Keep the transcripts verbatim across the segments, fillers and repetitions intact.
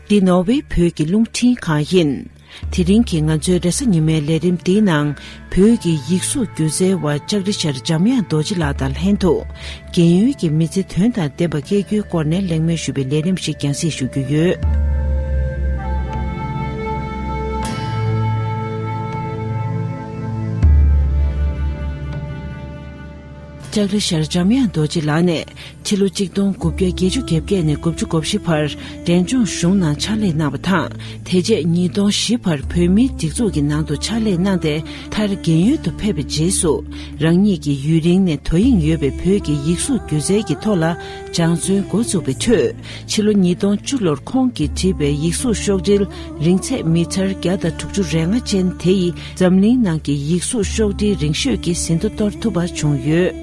འདི་ནོར་ཝེ་བོད་ཀྱི་རླུང་འཕྲིན་ཁང་ཡིན། དེ་རིང་གི་ང་ཚོའི་རེས་གཟའ་ཉི་མའི་ལས་རིམ་འདིའི་ནང་། བོད་ཀྱི་ཡིག་གཟུགས་སྒྱུ་རྩལ་བ་ལྕགས་རི་ཤར་འཇམ་དབྱངས་རྡོ་རྗེ་ལགས་དང་ལྷན་དུ། རྒན་ཡོལ་གྱི་མི་ཚེ་དོན་དང་ལྡན་པ་སྐྱེལ་རྒྱུའི་སྐོར་ནས་གླེང་མོལ་ཞུས་པའི་ལས་རིམ་ཞིག་རྒྱང་སྲིང་ཞུ་རྒྱུ་ཡོད། ལྕགས་རི་ཤར་འཇམ་དབྱངས་རྡོ་རྗེ་ལགས་ནས། ཕྱི་ལོ་གཅིག་སྟོང་དགུ་བརྒྱ་བརྒྱད་ཅུ་གྱ་བརྒྱད་ནས་དགུ་བཅུ་གོ་བཞི་བར་འབྲས་ལྗོངས་གཞུང་ནང་ཕྱག་ལས་གནང་བ་དང་། དེ་རྗེས་ཉིས་སྟོང་བཞི་བར་བོད་མིའི་སྒྲིག་འཛུགས་ཀྱི་ནང་དུ་ཕྱག་ལས་གནང་སྟེ། མཐར་རྒན་ཡོལ་དུ་ཕེབས་པའི་རྗེས་སུ། རང་ཉིད་ཀྱི་ཡུན་རིང་ནས་དོ་དབྱིངས་ཡོད་པའི་བོད་ཀྱི་ཡིག་གཟུགས་སྒྱུ་རྩལ་གྱི་ཐོག་ལ་སྦྱང་བརྩོན་འགོ་བཙུགས་པའི་ཁྲོད། ཕྱི་ལོ་ཉིས་སྟོང་བཅུ་ལོར་ཁོང་གིས་བྲིས་པའི་ཡིག་གཟུགས་ཤོག་དྲིལ་རིང་ཚད་མི་ཊར་བརྒྱ་དང་དྲུག་ཅུ་རེ་ལྔ་ཅན་དེ་ཡིས་འཛམ་གླིང་ནང་གི་ཡིག་གཟུགས་ཤོག་དྲིལ་རིང་ཤོས་ཀྱི་ཟིན་ཐོ་གཏོར་ཐུབ་པ་བྱུང་ཡོད།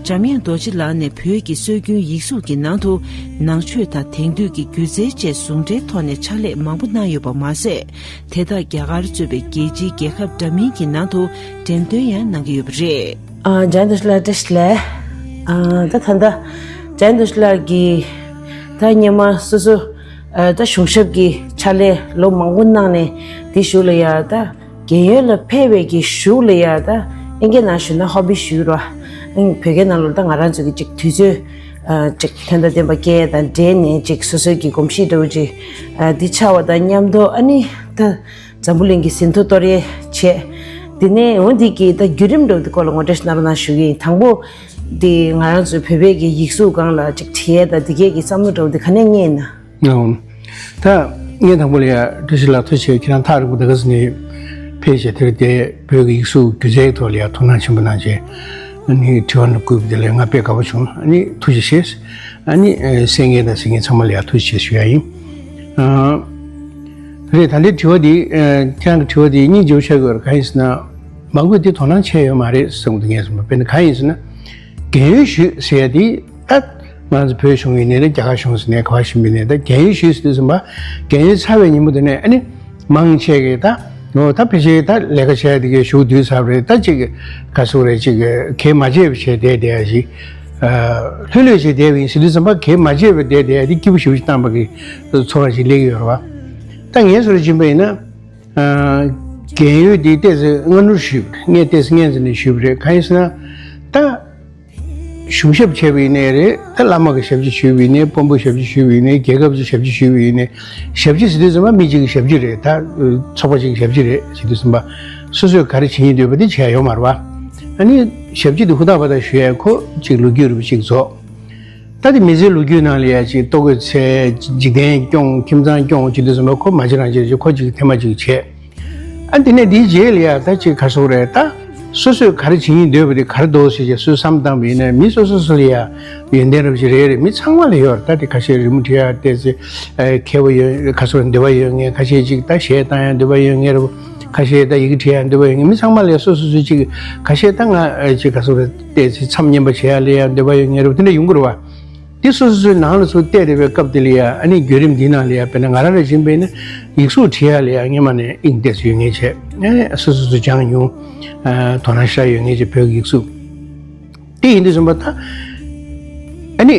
འཇམ་དབྱངས་རྡོ་རྗེ་ལགས་ནས་བོད་ཀྱི་སྲོལ་རྒྱུན་ཡིག་གཟུགས་ཀྱི་ནང་དུ་ནང་ཆོས་དང་དེང་དུས་ཀྱི་སྒྱུ་རྩལ་བཅས་ཟུང་འབྲེལ་ཐོག་ནས་ཕྱག་ལས་མང་པོ་གནང་ཡོད་པ་མ་ཟད། དེ་དག་རྒྱ་གར་གཙོས་པའི་རྒྱལ་སྤྱིའི་རྒྱལ་ཁབ་འདྲ་མིན་གྱི་ནང་དུ་འགྲེམས་སྟོན་ཡང་གནང་གི་ཡོད་པ་རེད། ཨ། འཇམ་དབྱངས་རྡོ་རྗེ་ལགས་བཀྲ་ཤིས་བདེ་ལེགས། ཨ། ད་ད་ལྟ་འཇམ་དབྱངས་རྡོ་རྗེ་ལགས་ཀྱིས་ད་སྔོན་མ་སོ་སོ། ཨ། ད་གཞུང་ཞབས་ཀྱི་ཕྱག་ལས་ལོ་མང་པོ་གནང་ནས་དེའི་གཞུག་ལ་ཡ་ད། རྒན་ཡོལ་ལ་ཕེབས་པའི་གི་གཞུག་ལ་ཡ་ད་ཨིན་སྐད་ནང་ཞུ་ན་ཧོ་བི་ཞུ་རོ། ཨིན། བོད་སྐད་ནང་ལོགས་ད་ང་རང་ཚོ་གི་ཅིག་དུས་ཚོད། ཨ། ཅིག་ཐོན་དང་ལྡན་པ་སྐྱེལ་དང་འབྲེལ་ནས་ཅིག་སོ་སོའི་གི་གོམས་གཤིས་འདྲ་བོ་ཅིག་ཨ། འདི་ཆགས་པ་དང་མཉམ་དུ། ཨ་ནི་ད་འཛམ་བུ་གླིང་གི་ཟིན་ཐོ་གཏོར་ཡས་བྱས། འདི་ནས་འོ་འདི་གི་ད་བརྒྱུད་རིམ་འདྲ་བོ་འདི་སྐོར་ལ་ངོ་སྤྲོད་ཞིག་གནང་རོགས་གནང་ཞུ་གི་ཡིན། དང་པོ་འདི་ང་རང་ཚོའི་བོད་པའི་གི་ཡིག་གཟུགས་སྒང་ལ་ཅིག་བྲིས་ཡས་དང་འདི་གས་ཀྱི་བསམ་བློ་འདྲ་བོ་འདི་ག་ནས་རྙེད་ན། ཨང་། ད་ངས་དང་པོ་ལ་ཡ་བཀྲ་ཤིས་ལགས་ཐུགས་རྗེ་ཆེ། ཁྱེད་རང་ཐག་རིང་པོ་ད་ག་ཟེ་ནས་ཕེབས་བྱས་དེར་དེ་བོད་ཀྱི་ཡིག་གཟུགས་སྒྱུ་རྩལ་གྱི་ཐོག་ལ་ཡ་དོ་སྣང་ཆེན་པོ་གནང་བྱས། ཨ་ནི་དྲི་བ་འདི་བསྐུར་བ་དེ་ལ་ང་དཔེ་དགའ་པོ་བྱུང་། ཨ་ནི་ཐུགས་རྗེ་ཆེ། ཨ་ནི་ཨ། གསན་མཁན་དང་གཟིགས་མཁན་ཚང་མ་ལ་ཡ་ཐུགས་རྗེ་ཆེ་ཞུ་ཡ་ཡིན། ཨ། རེད། ད་ལྟའི་དྲི་བ་འདི། ཨ། ཁྱེད་རང་གི་དྲི་བ་འདི་སྙིང་རྗེ་པོ་ཆགས་ཀྱི་ཡོད་རེད། གང་ཡིན་ཟེར་ན། མང་པོས་འདི་དོ་སྣང་བྱས་ཡོད་མ་རེད་བསམ་གྱི་འདུག་ངས་བསམ་པ། དཔེར་ན་གང་ཡིན་ཟེར་ན། རྒན་ཡོལ་ཞུས་ཟེར་ཡ་འདི་ད་ང་ཚོ་བོད་གཞུང་ཡིན་ནའི་རེད། རྒྱ་གར་གཞུང་ཟེར་ནའི་ག་པར་ཕྱིན་པ་ཡིན་ནའི། ད་རྒན་ཡོལ་ཞུས་ཟེར་དུས་ཙམ་པ། རྒན་ཡོལ་ཚར་བའི་ཉིན་མོ་དེ་ནས་ཨ་ནི་མང་ཆེ་གིས་ད། འོ། ད་ཕལ་ཆེར་ད་ལས་ཀ་བྱས་དེ་གའི་གཞུག་དུས་ཚར་བ་རེད། ད་ཅིག་ག་ཟེར་དགོས་རེད། ཅིག་གས་མ་བྱས་པ་བྱས་བསྡད་བསྡད་ཡ་ཞིག་ཨ། ལྷོད་ལྷོད་བྱས་བསྡད་པ་ཡིན་ཟེར་དུས་ཙམ་པ། གས་མ་བྱས་པ་བསྡད་བསྡད་ཡ་དེ་སྐྱིད་པོ་ཞེ་པོ་ཞིག་བཏང་པ་གི་ཚོར་བ་ཞིག་སླེབས་ཀྱི་ཡོད་རེད་བ། ད་ངས་བཟོ་འདྲ་བྱས་པ་ཡིན་ན། ཨ། རྒན་ཡོལ་དེ་ཏོག་ཙམ་སྔ་སྣུར་ཞུས་པ་རེད། ངས་ཏོག་ཙམ་སྔོན་ཙམ་ནས་ཞུས་པ་རེད། གང་ཡིན་ཟེར་ན། ད་གཞུང་ཞབས་བྱས་པ་ཡིན་ནའི་རེད། ད་བླ་མ་གི་ཞབས་ཕྱི་ཞུས་པ་ཡིན་ནའི། དཔོན་པོ་ཞབས་ཕྱི་ཞུས་པ་ཡིན་ནའི། རྒྱལ་ཁབ་ཀྱི་ཞབས་ཕྱི་ཞུས་པ་ཡིན་ནའི། ཞབས་ཕྱི་ཟེར་དུས་ཙམ་པ་མི་གཅིག་གི་ཞབས་ཕྱི་རེད། ད་ཚོགས་པ་གཅིག་གི་ཞབས་ཕྱི་རེད་ཟེར་དུས་ཙམ་པ། སོ་སོས་ག་རེ་བྱེད་སྙིང་འདོད་པ་དེ་བྱས་ཡོད་མ་རེད་བ། ཨ་ནི་ཞབས་ཕྱི་དེ་ཧུར་ཐག་པ་ཐག་ཞུ་ཡས་ཁོ་གཅིག་ལོ་རྒྱུས་རིང་པོ་གཅིག་རྫོགས། ད་དེ་མི་ཚེའི་ལོ་རྒྱུས་ནང་ལ་ཡ་ཅིག་ལྟོ་གོས་འཚོལ། འཇིག་རྟེན་སྐྱོང་། ཁྱིམ་ཚང་སྐྱོང་བྱེད་དུས་ཙམ་པ་ཁོ་མ་བྱེད་རང་བྱེད་ཅིག་ཁོ་གཅིག་ཐེངས་མ་གཅིག་བྱས། ཨ། དེ་ནས་དེའི་རྗེས་ལ་ཡ་ད་ཅིག་ག་ཟེར་དགོས་རེད། ད་སོ་སོས་ག་རེ་བྱེད་སྙིང་འདོད་པ་དེ་ག་རེ་འདུག་ཟེར་བྱས་སོས་བསམ་བཏང་བ་ཡིན་ན། མི་སོ་སོ་སོ་ལ་ཡ་ཡོན་ཏན་རབ་ཅིག་རེ་རེ་མི་ཚང་མ་ལ་ཡོད་རེད། ད་དེ་ཁ་ཤས་རི་མོ་བྲིས་ཡ་ཏོག་ཙམ་མཁས་པོ་ཡོད། ག་ཟེར་དགོས་རེད། འདོད་པ་ཡོད་མཁན། ཁ་ཤས་ཅིག་ད་གཞས་བཏང་ཡ་འདོད་པ་ཡོད་མཁན་རེད། ཁ་ཤས་ད་ཡི་གེ་བྲིས་ཡ་འདོད་པ་ཡོད་མཁན། མི་ཚང་མ་ལ་ཡ་སོ་སོ་སོ་ཅིག་ཁ་ཤས་ད་ང་ཅིག་ག་ཟེར་དགོས་རེད། ཏོག་ཙམ་མཚམས་བསྙེན་པ་བྱེད་ཡ་ལ་ཡ་འདོད་པ་ཡོད་མཁན་རེད། དེ་འདྲ་ཡོང་གི་རེད་བ། དེ་སོ་སོ་སོའི་ནང་ལ་ཚུར་བལྟས་བསྡད་པའི་སྐབས་དེ་ལ་ཡ། ཨ་ནི་བརྒྱུད་རིམ་འདིའི་ནང་ལ་ཡ་དཔེར་ན་ང་རང་རེ་བཞིན་པས་ནི་ཡིག་གཟུགས་བྲིས་ཡ་ལ་ཡ་སྔོན་མ་ནས་དབྱིངས་ཏོག་ཙམ་ཡོད་མཁན་བྱས། ཨ། སོ་སོ་སོ་སྦྱངས་མྱོང་། ཨ། དོ་སྣང་ཞེ་དྲག་ཡོད་མཁན་བྱས། བོད་ཀྱི་ཡིག་གཟུགས་དེ་ཡིན་དུས་ཙམ་པ་ད། ཨ་ནི་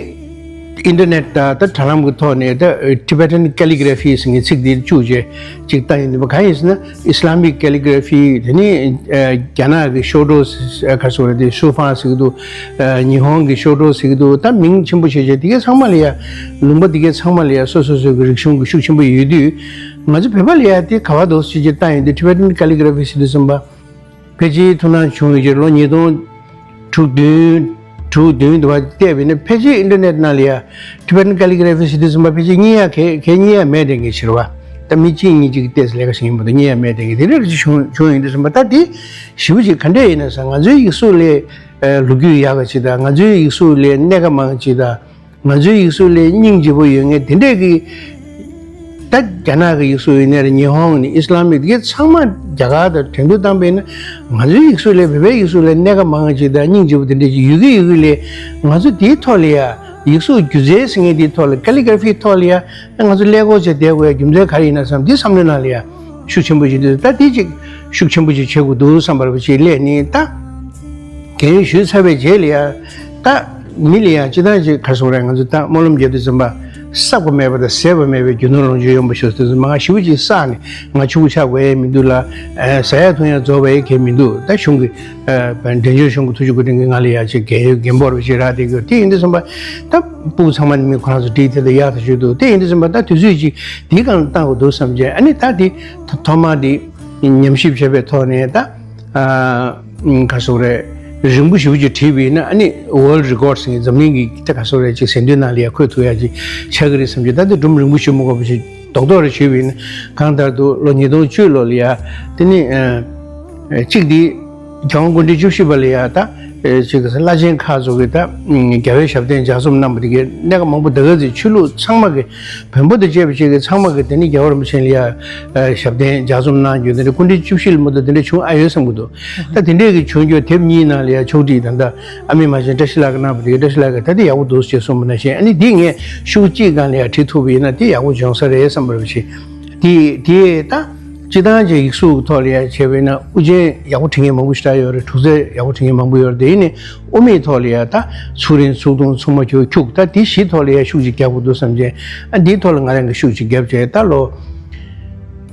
ཨིན་ཊར་ནེཊ་དང་ད་དྲ་ལམ་གྱི་ཐོག་ནས་ད་Tibetan calligraphy ཟེར་མཁན་ཚིག་འདི་བཅུག་བྱས་ཅིག་བལྟ་ཡོང་དུས་ཙམ་པ། གང་ཡིན་ཟེར་ན། Islamic calligraphy། དེ་ནི་ཨ་རྒྱ་ནག་གི་ཤོ་ཊོ་ཟེར། ཨ། ག་ཟེར་དགོས་རེད། དེ་ཤུ་ཧྥང་ཟེར་གྱི་འདུག་ཨ། ཉི་ཧོང་གི་ཤོ་ཊོ་ཟེར་གྱི་འདུག་ད་མིང་ཆེན་པོ་བྱས་བྱས་དེ་གའི་ཚང་མ་ལ་ཡ། ལུང་པ་དེ་གའི་ཚང་མ་ལ་ཡ་སོ་སོ་སོ་གི་རིག་གཞུང་གི་ཤུགས་ཆེན་པོ་ཡོད་དུས། ང་ཚོ་བོད་པ་ལ་ཡ་དེ་ག་པར་འདུག་ཟེར་བྱས་བལྟ་ཡོང་དུས། Tibetan calligraphy ཟེར་དུས་ཙམ་པ། ཕལ་ཆེར་ཐུགས་སྣང་བྱུང་ཡོད་ཀྱི་རེད། ལོ་ཉིས་སྟོང་དྲུག་བདུན། དྲུག་བདུན་དུ་བ་བལྟས་པ་ཡིན་ན། ཕལ་ཆེར་ཨིན་ཊར་ནེཊ་ནང་ལ་ཡ་Tibetan calligraphy ཟེར་དུས་ཙམ་པ་ཕལ་ཆེར་རྙེད་ཡ་གང་གང་རྙེད་ཡ་མེད་བསྡད་མཁན་ཞིག་རེད་བ། ད་མི་གཅིག་གཉིས་གཅིག་གིས་ཏོག་ཙམ་ལས་ཀ་བྱེད་མཁན་མ་གཏོགས་རྙེད་ཡ་མེད་བསྡད་མཁན་དེ་འདྲ་ཅིག་བྱུང་བྱུང་ཡོང་དུས་ཙམ་པ། ད་དེ་ཞེ་པོ་ཅིག་ག་འདྲ་ཡིན་ན་ཟེར། ང་ཚོའི་ཡིག་གཟུགས་ལས་ལོ་རྒྱུས་ཡག་ག་ཅིག་དང་། ང་ཚོའི་ཡིག་གཟུགས་ལས་སྣ་ཁ་མང་ཅིག་དང་། ང་ཚོའི་ཡིག་གཟུགས་ལས་སྙིང་རྗེ་པོ་ཡོད་མཁན་དེ་འདྲས་ཀྱི། ད་རྒྱ་ནག་གི་ཡིག་གཟུགས་ཡིན་ནའི་རེད། ཉི་ཧོང་ནས་ཨི་སི་ལམ་མི་དེ་གའི་ཚང་མ་རྒྱ་གར་དང་འགྲན་བསྡུར་བཏང་པ་ཡིན་ན། ང་ཚོའི་ཡིག་གཟུགས་ལས་བོད་པའི་ཡིག་གཟུགས་ལས་སྣ་ཁ་མང་ཅིག་དང་སྙིང་རྗེ་པོ་དེ་འདྲས་ཅིག་ཡོད་ཀྱི་ཡོད་ཀྱི་ལས། ང་ཚོ་དེའི་ཐོག་ལ་ཡ། ཡིག་གཟུགས་སྒྱུ་རྩལ་ཟེར་མཁན་དེའི་ཐོག་ལ། ཀེ་ལི་གྷ་ར་ཕིའི་ཐོག་ལ་ཡ། ང་ཚོ་ཀླད་ཀོར་བྱས་བསྡད་དགོས་ཡ་རྒྱུ་མཚན་ག་རེ་ཡིན་ན་བསམ། དེ་བསམ་བློའི་ནང་ལ་ཡ་ཤུགས་ཆེན་པོ་ཞིག་འདུག་ད་དེ་ཅིག་ཤུགས་ཆེན་པོ་ཞིག་བྱེད་དགོས་འདུག་བསམ་པ་ཞིག་སླེབས་ནས། ད་རྒན་ཡོལ་ཞུས་ཚར་བའི་རྗེས་ལ་ཡ། ད་མི་ལ་ཡ་སྤྱིར་བཏང་ཅིག་ག་རེ་ཟེར་དགོས་རེད། ང་ཚོ་ད་སྨོན་ལམ་རྒྱབ་དུས་ཙམ་པ། བསགས་པ་མེད་པ་དང་ཟད་པ་མེད་པའི་རྒྱུ་ནོར་ལོངས་སྤྱོད་ཡོང་བ་ཞིག་དེ་ཚོ་མ་ང་ཞེ་པོ་ཅིག་བསགས་ནས་ང་ཕྱུག་པོ་ཆགས་དགོས་ཡས་མི་འདུག་ལ། ཨ་ཟ་ཡ་འཐུང་ཡ་རྫོགས་པ་ཡས་གལ་མི་འདུག་ད་གཞུང་གི་ཨ་འབྲས་ལྗོངས་གཞུང་གི་ཐུགས་རྗེ་བཀའ་དྲིན་གྱིས་ང་ལ་ཡ་ཅིག་རྒན་ཡོལ་རྒན་པོ་ར་བ་ཞིག་རག་བསྡད་ཀྱི་ཡོད། དེ་ཡིན་དུས་ཙམ་པ་ད་སྤུ་གུ་ཚང་མ་ནི་མི་ཁོ་རང་ཚོ་འགྲིག་དེ་ལ་ཡག་ཐག་ཆོད་འདུག་དེ་ཡིན་དུས་ཙམ་པ་ད་དུས་ཚོད་ཅིག་འདིའི་སྒང་ལ་བཏང་དགོས་འདུག་བསམ་བྱས། ཨ་ནི་ད་འདི་ཐོག་མ་འདི་ཉམས་ཞིབ་བྱས་པའི་ཐོག་ནས་ད། ཨ་ག་སོག་རེད། རིང་པོ་ཞེ་པོ་ཅིག་བྲིས་པ་ཡིན་ན་ཨ་ནི་World Records ཟེར་མཁན་འཛམ་གླིང་གི་ད་ག་སོག་རེད་ཅིག་ཟིན་ཐོའི་ནང་ལ་ཡ་འཁོད་ཐུབ་ཡ་ཅིག་ཆགས་ཀྱི་རེད་བསམ་གྱི། ད་ལྟ་སྒྲུང་རིང་པོ་ཞིག་མ་དགོས་པ་ཞིག་རྡོག་རྡོག་རེ་བྲིས་པ་ཡིན་ན། གང་ལྟར་དུ་ལོ་ཉིས་སྟོང་བཅུ་ལོ་ལ་ཡ་དེ་ནི་ཨ་གཅིག་འདི་རྒྱལ་དབང་སྐུ་ཕྲེང་བཅུ་བཞི་པ་ལ་ཡ་ད་ཅིག་བླ་ཆེན་ཁག་ཚོ་གི་ད་རྒྱལ་བའི་ཞབས་བརྟན་ལྗགས་རྩོམ་གནང་པ་དེ་གའི་གནད་འགག་མང་པོ་ད་ག་ཚོད་ཆོས་ལུགས་ཚང་མ་གི་བོན་པོ་དང་བཅས་པ་བཅས་ཀྱི་ཚང་མ་གི་དེ་ནི་རྒྱལ་བ་རིན་པོ་ཆེ་ལ་ཡ་ཞབས་བརྟན་ལྗགས་རྩོམ་གནང་རྒྱུ་དེ་འདྲ་སྐུ་ཕྲེང་བཅུ་བཞི་ལ་མ་གཏོགས་དེ་འདྲ་བྱུང་ཨ་ཡོད་བསམ་གྱི་འདུག་ད་དེ་འདྲས་ཀྱི་བྱུང་རྒྱུ་དེབ་གཉིས་ནང་ལ་ཡ་ཕྱོགས་སྒྲིག་ད་ལྟ་ཨ་མེས་མ་བྱན་བཀྲ་ཤིས་ལགས་ཀྱིས་གནང་བ་དེ་གའི་བཀྲ་ཤིས་ལགས་ཀྱིས་ད་དེ་ཡག་པོ་འདུག་ཅེས་གསུངས་པ་ནང་བཞིན། ཨ་ནི་འདི་ངས་ཤོག་གཅིག་སྒང་ལ་ཡ་བྲིས་ཐུབ་པ་ཡིན་ན་དེ་ཡག་པོ་བྱུང་ས་རེད་བསམ་པ་རེད་བྱས། དེ་དེ་ད་སྤྱི་བཏང་གི་ཡིག་གཟུགས་ཐོག་ལ་ཡ་བྱས་པ་ཡིན་ན་དབུ་ཅན་ཡག་པོ་བྲིས་མཁན་མང་པོ་ཞེ་དྲག་ཡོད་རེད། དྲུག་རྩལ་ཡག་པོ་བྲིས་མཁན་མང་པོ་ཡོད་རེད། དེ་ཡིན་ནའི་དབུ་མེད་ཐོག་ལ་ཡ་ད་ཚུགས་རིང་ཚུགས་ཐུང་ཚུགས་མ་ཁྱུག་ཁྱུག་ད་དེ་བཞི་ཐོག་ལ་ཡ་ཤུགས་ཅིག་རྒྱག་དགོས་འདུག་བསམ་བྱས། ཨ་འདིའི་ཐོག་ལ་ང་རང་གིས་ཤུགས་ཅིག་བརྒྱབ་བྱས། ད་ལོ་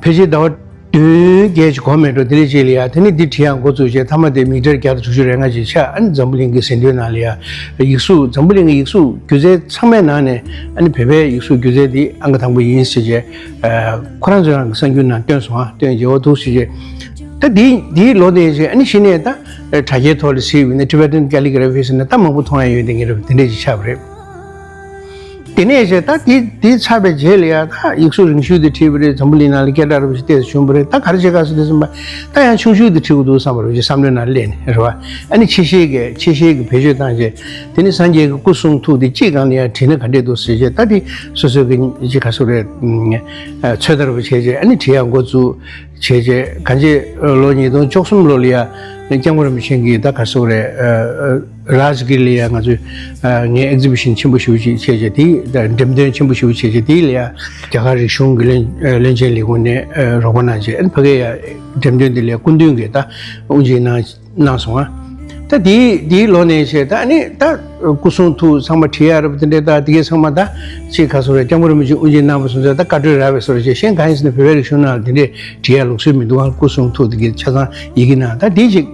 ཕལ་ཆེར་ཟླ་བ་བདུན་བརྒྱད་ཅིག་གོ་མེད་འགྲོ། དེ་རེད་ཅིག་ལ་ཡ་དེ་ནི་འདི་བྲིས་ཡག་འགོ་བཙུགས་བྱས། མཐའ་མ་དེ་མི་ཊར་བརྒྱ་དང་དྲུག་ཅུ་རེ་ལྔ་ཅིག་ཆགས། ཨ་ནི་འཛམ་བུ་གླིང་གི་ཟིན་ཐོའི་ནང་ལ་ཡ་ཡིག་གཟུགས་འཛམ་བུ་གླིང་གི་ཡིག་གཟུགས་སྒྱུ་རྩལ་ཚང་མའི་ནང་ནས་ཨ་ནི་བོད་པའི་ཡིག་གཟུགས་སྒྱུ་རྩལ་འདི་ཨང་ཀི་དང་པོ་ཡིན་ཟེར་བྱས། ཨ་ཁོ་རང་ཚོ་རང་གི་གསར་འགྱུར་ནང་བཏོན་སོང་། ཨ་བཏོན་རྗེས་འོ་འདུག་ཟེར་བྱས། ད་འདི་འདིའི་ལོ་དེ་བྱས། ཨ་ནི་གཞི་ནས་ད་དྲ་རྒྱའི་ཐོག་ལ་གཟིགས་པ་ཡིན་ན་Tibetan Calligraphy ཟེར་ན་ད་མང་པོ་མཐོང་ཡ་ཡོད། དེ་ངེས་རེད། དེ་འདྲས་ཅིག་ཆགས་པ་རེད། དེ་ནས་བྱས་ད་དེ་དེ་ཚར་བའི་རྗེས་ལ་ཡ་ད་ཡིག་གཟུགས་རིང་ཤོས་དེ་བྲིས་པ་རེད། འཛམ་བུ་གླིང་ནང་ལ་སྐད་གྲགས་རབ་ཞིག་ཏོག་ཙམ་བྱུང་བ་རེད། ད་ག་རེ་བྱེད་ག་ཟེར་དུས་ཙམ་པ་ད་ཡང་ཆུང་ཤོས་དེ་བྲིས་དགོས་འདུག་བསམ་པ་རེད་བྱས། བསམ་བློའི་ནང་སླེབས་ནས་རེད་བ། ཨ་ནི་ཆེ་ཤོས་ཀྱི་ཆེ་ཤོས་ཀྱི་བེད་སྤྱོད་བཏང་བྱས། དེ་ནི་སངས་རྒྱས་ཀྱི་སྐུ་གསུང་ཐུགས་དེ་གཅིག་སྒང་ལ་ཡ་བྲིས་ན་ག་འདྲས་འདུག་ཟེར་བྱས། ད་དེ་སོ་སོའི་གི་ཅིག་ག་ཟེར་རེད། ཚོད་ལྟ་རུ་བྱས་བྱས་ཨ་ནི་བྲིས་ཡག་འགོ་བཙུགས། བྱས་རྗེས་གང་ཅི་ལོ་ཉིས་སྟོང་བཅུ་གསུམ་ལོ་ལ་ཡ་སྐྱབས་མགོན་རིན་པོ་ཆེ་གིས་ད་ག་ཟེར་རེད། ཨ་རཱཇ་གིར་ལ་ཡ་ང་ཚོས་ཨ་ངའི་ཨེག་ཛི་བི་ཤན་ཆེན་པོ་ཞེ་པོ་ཅིག་བྱས་རྗེས་དེ་ད་འགྲེམས་སྟོན་ཆེན་པོ་ཞེ་པོ་བྱས་རྗེས་དེ་ལ་ཡ་རྒྱ་གར་རིག་གཞུང་གི་བློན་ཨ་བློན་ཆེན་ལས་ཁུངས་ནས་ཨ་རོགས་པ་གནང་རྗེས་ཨ་ནི་ཕ་གིར་ཡ་འགྲེམས་སྟོན་དེ་ལ་ཡ་སྐུ་མདུན་གྱིས་ད་དབུ་འབྱེད་གནང་གནང་སོང་ཨ། ད་དེའི་དེའི་ལོ་ནས་བྱས་ད་ཨ་ནི་ད་སྐུ་གསུང་ཐུགས་ཚང་མ་བྲིས་ཡ་རབས་དེ་འདྲས་ད་དེ་གའི་ཚང་མ་ད་ཅིག་ག་ཟེར་རེད། སྐྱབས་མགོན་རིན་པོ་ཆེ་དབུ་འབྱེད་གནང་བ་སོང་ཙང་ད་བཀའ་འཁྲོལ་རག་པའི་བཟོ་འདྲ་བྱས། གཞན་གང་ཡིན་ཟེར་ན་བོད་པའི་རིག་གཞུང་ནང་ལ་དེ་འདྲས་བྲིས་ཡ་ལུགས་སྲོལ་མི་འདུག་ཨ་སྐུ་གསུང་ཐུགས་དེ་གའི་ཆ་ཚང་ཡི་གེ་ནང་ད་དེ་ཅིག་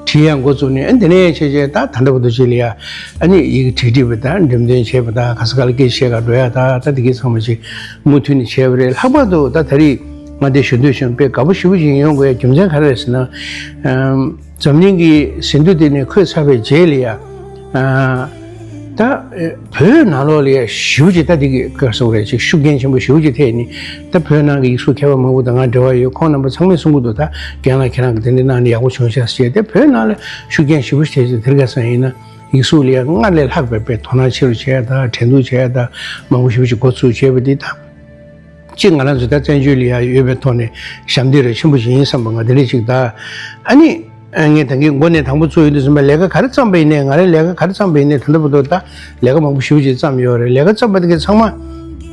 བྲིས་ཡ་འགོ་བཙུགས་ནས་ཨ་དེ་ནས་བྱས་བྱས་ད་ད་ལྟ་བར་དུ་ཅིག་ལ་ཡ་ཨ་ནི་ཡི་གེ་བྲིས་བྲིས་པ་ད་འགྲེམས་སྟོན་བྱས་པ་ད་ག་ས་ག་ལ་སྐད་ཆ་བཤད་ག་འགྲོ་ཡ་ད་ད་དེ་གའི་ཚང་མ་ཅིག་མུ་མཐུད་ནས་བྱས་པ་རེད། ལྷག་པར་དུ་ད་ད་རེས་ང་འདིར་ཞུ་འདོད་བྱུང་དཔེ་དགའ་པོ་ཞེ་པོ་ཅིག་ཡོང་དགོས་ཡ་རྒྱུ་མཚན་ག་རེ་རེད་ཟེར་ན། ཨམ། འཛམ་གླིང་གི་ཟིན་ཐོ་དེ་ནས་འཁོད་ཚར་བའི་རྗེས་ལ་ཡ། ཨ། ད་བོད་ནང་ལོགས་ལ་ཡ་ཞེ་པོ་ཅིག་ད་དེ་གི་ག་ཟེར་རེད་ཅིག་ཤུགས་རྐྱེན་ཆེན་པོ་ཞེ་པོ་ཅིག་ཐེབས་ནས་ད་བོད་ནང་གི་ཡིག་གཟུགས་མཁས་པ་མང་པོ་དང་ང་འབྲེལ་བ་ཡོད། ཁོང་རྣམ་པ་ཚང་མས་གསུང་གི་འདུག་ད་རྒན་ལགས་ཁྱེད་རང་གི་དེ་འདྲ་གནང་ནས་ཡག་པོ་བྱུང་ཤག་ཟེར། དེ་བོད་ནང་ལ་ཤུགས་རྐྱེན་ཞེ་པོ་ཅིག་ཐེབས་ཅིག་དེ་རིང་ཁ་སང་ཡིན་ན་ཡིག་གཟུགས་ལ་ཡ་སྔར་ལས་ལྷག་པའི་དཔེ་དོ་སྣང་ཆེ་རུ་བྱས་ད་འགྲན་བསྡུར་བྱས་ད་མང་པོ་ཞེ་པོ་ཅིག་འགོ་ཚུགས་བྱས་པ་འདི་ད། གཅིག་ང་རང་ཚོ་ད་བཙན་བྱོལ་ལ་ཡ་ཡོད་པའི་ཐོག་ནས་ཞབས་འདེགས་རེ་ཆེན་པོ་ཞིག་ཡིན་བསམ་པ་ང་དེ་འདྲ་ཞིག་ད། ཨ་ནི་ངས་ད་གིན་འགོ་ནས་དང་པོ་ཚུགས་ཡོང་དུས་ཙམ་པ་ལས་ཀ་ག་རེ་བརྩམས་པ་ཡིན་ནའི་ང་རང་ལས་ཀ་ག་རེ་བརྩམས་པ་ཡིན་ནའི་ད་ལྟ་བར་དུ་ད་ལས་ཀ་མང་པོ་ཞེ་པོ་ཅིག་བརྩམས་ཡོད་རེད། ལས་ཀ་བརྩམས་པ་དེ་གའི་ཚང་མ་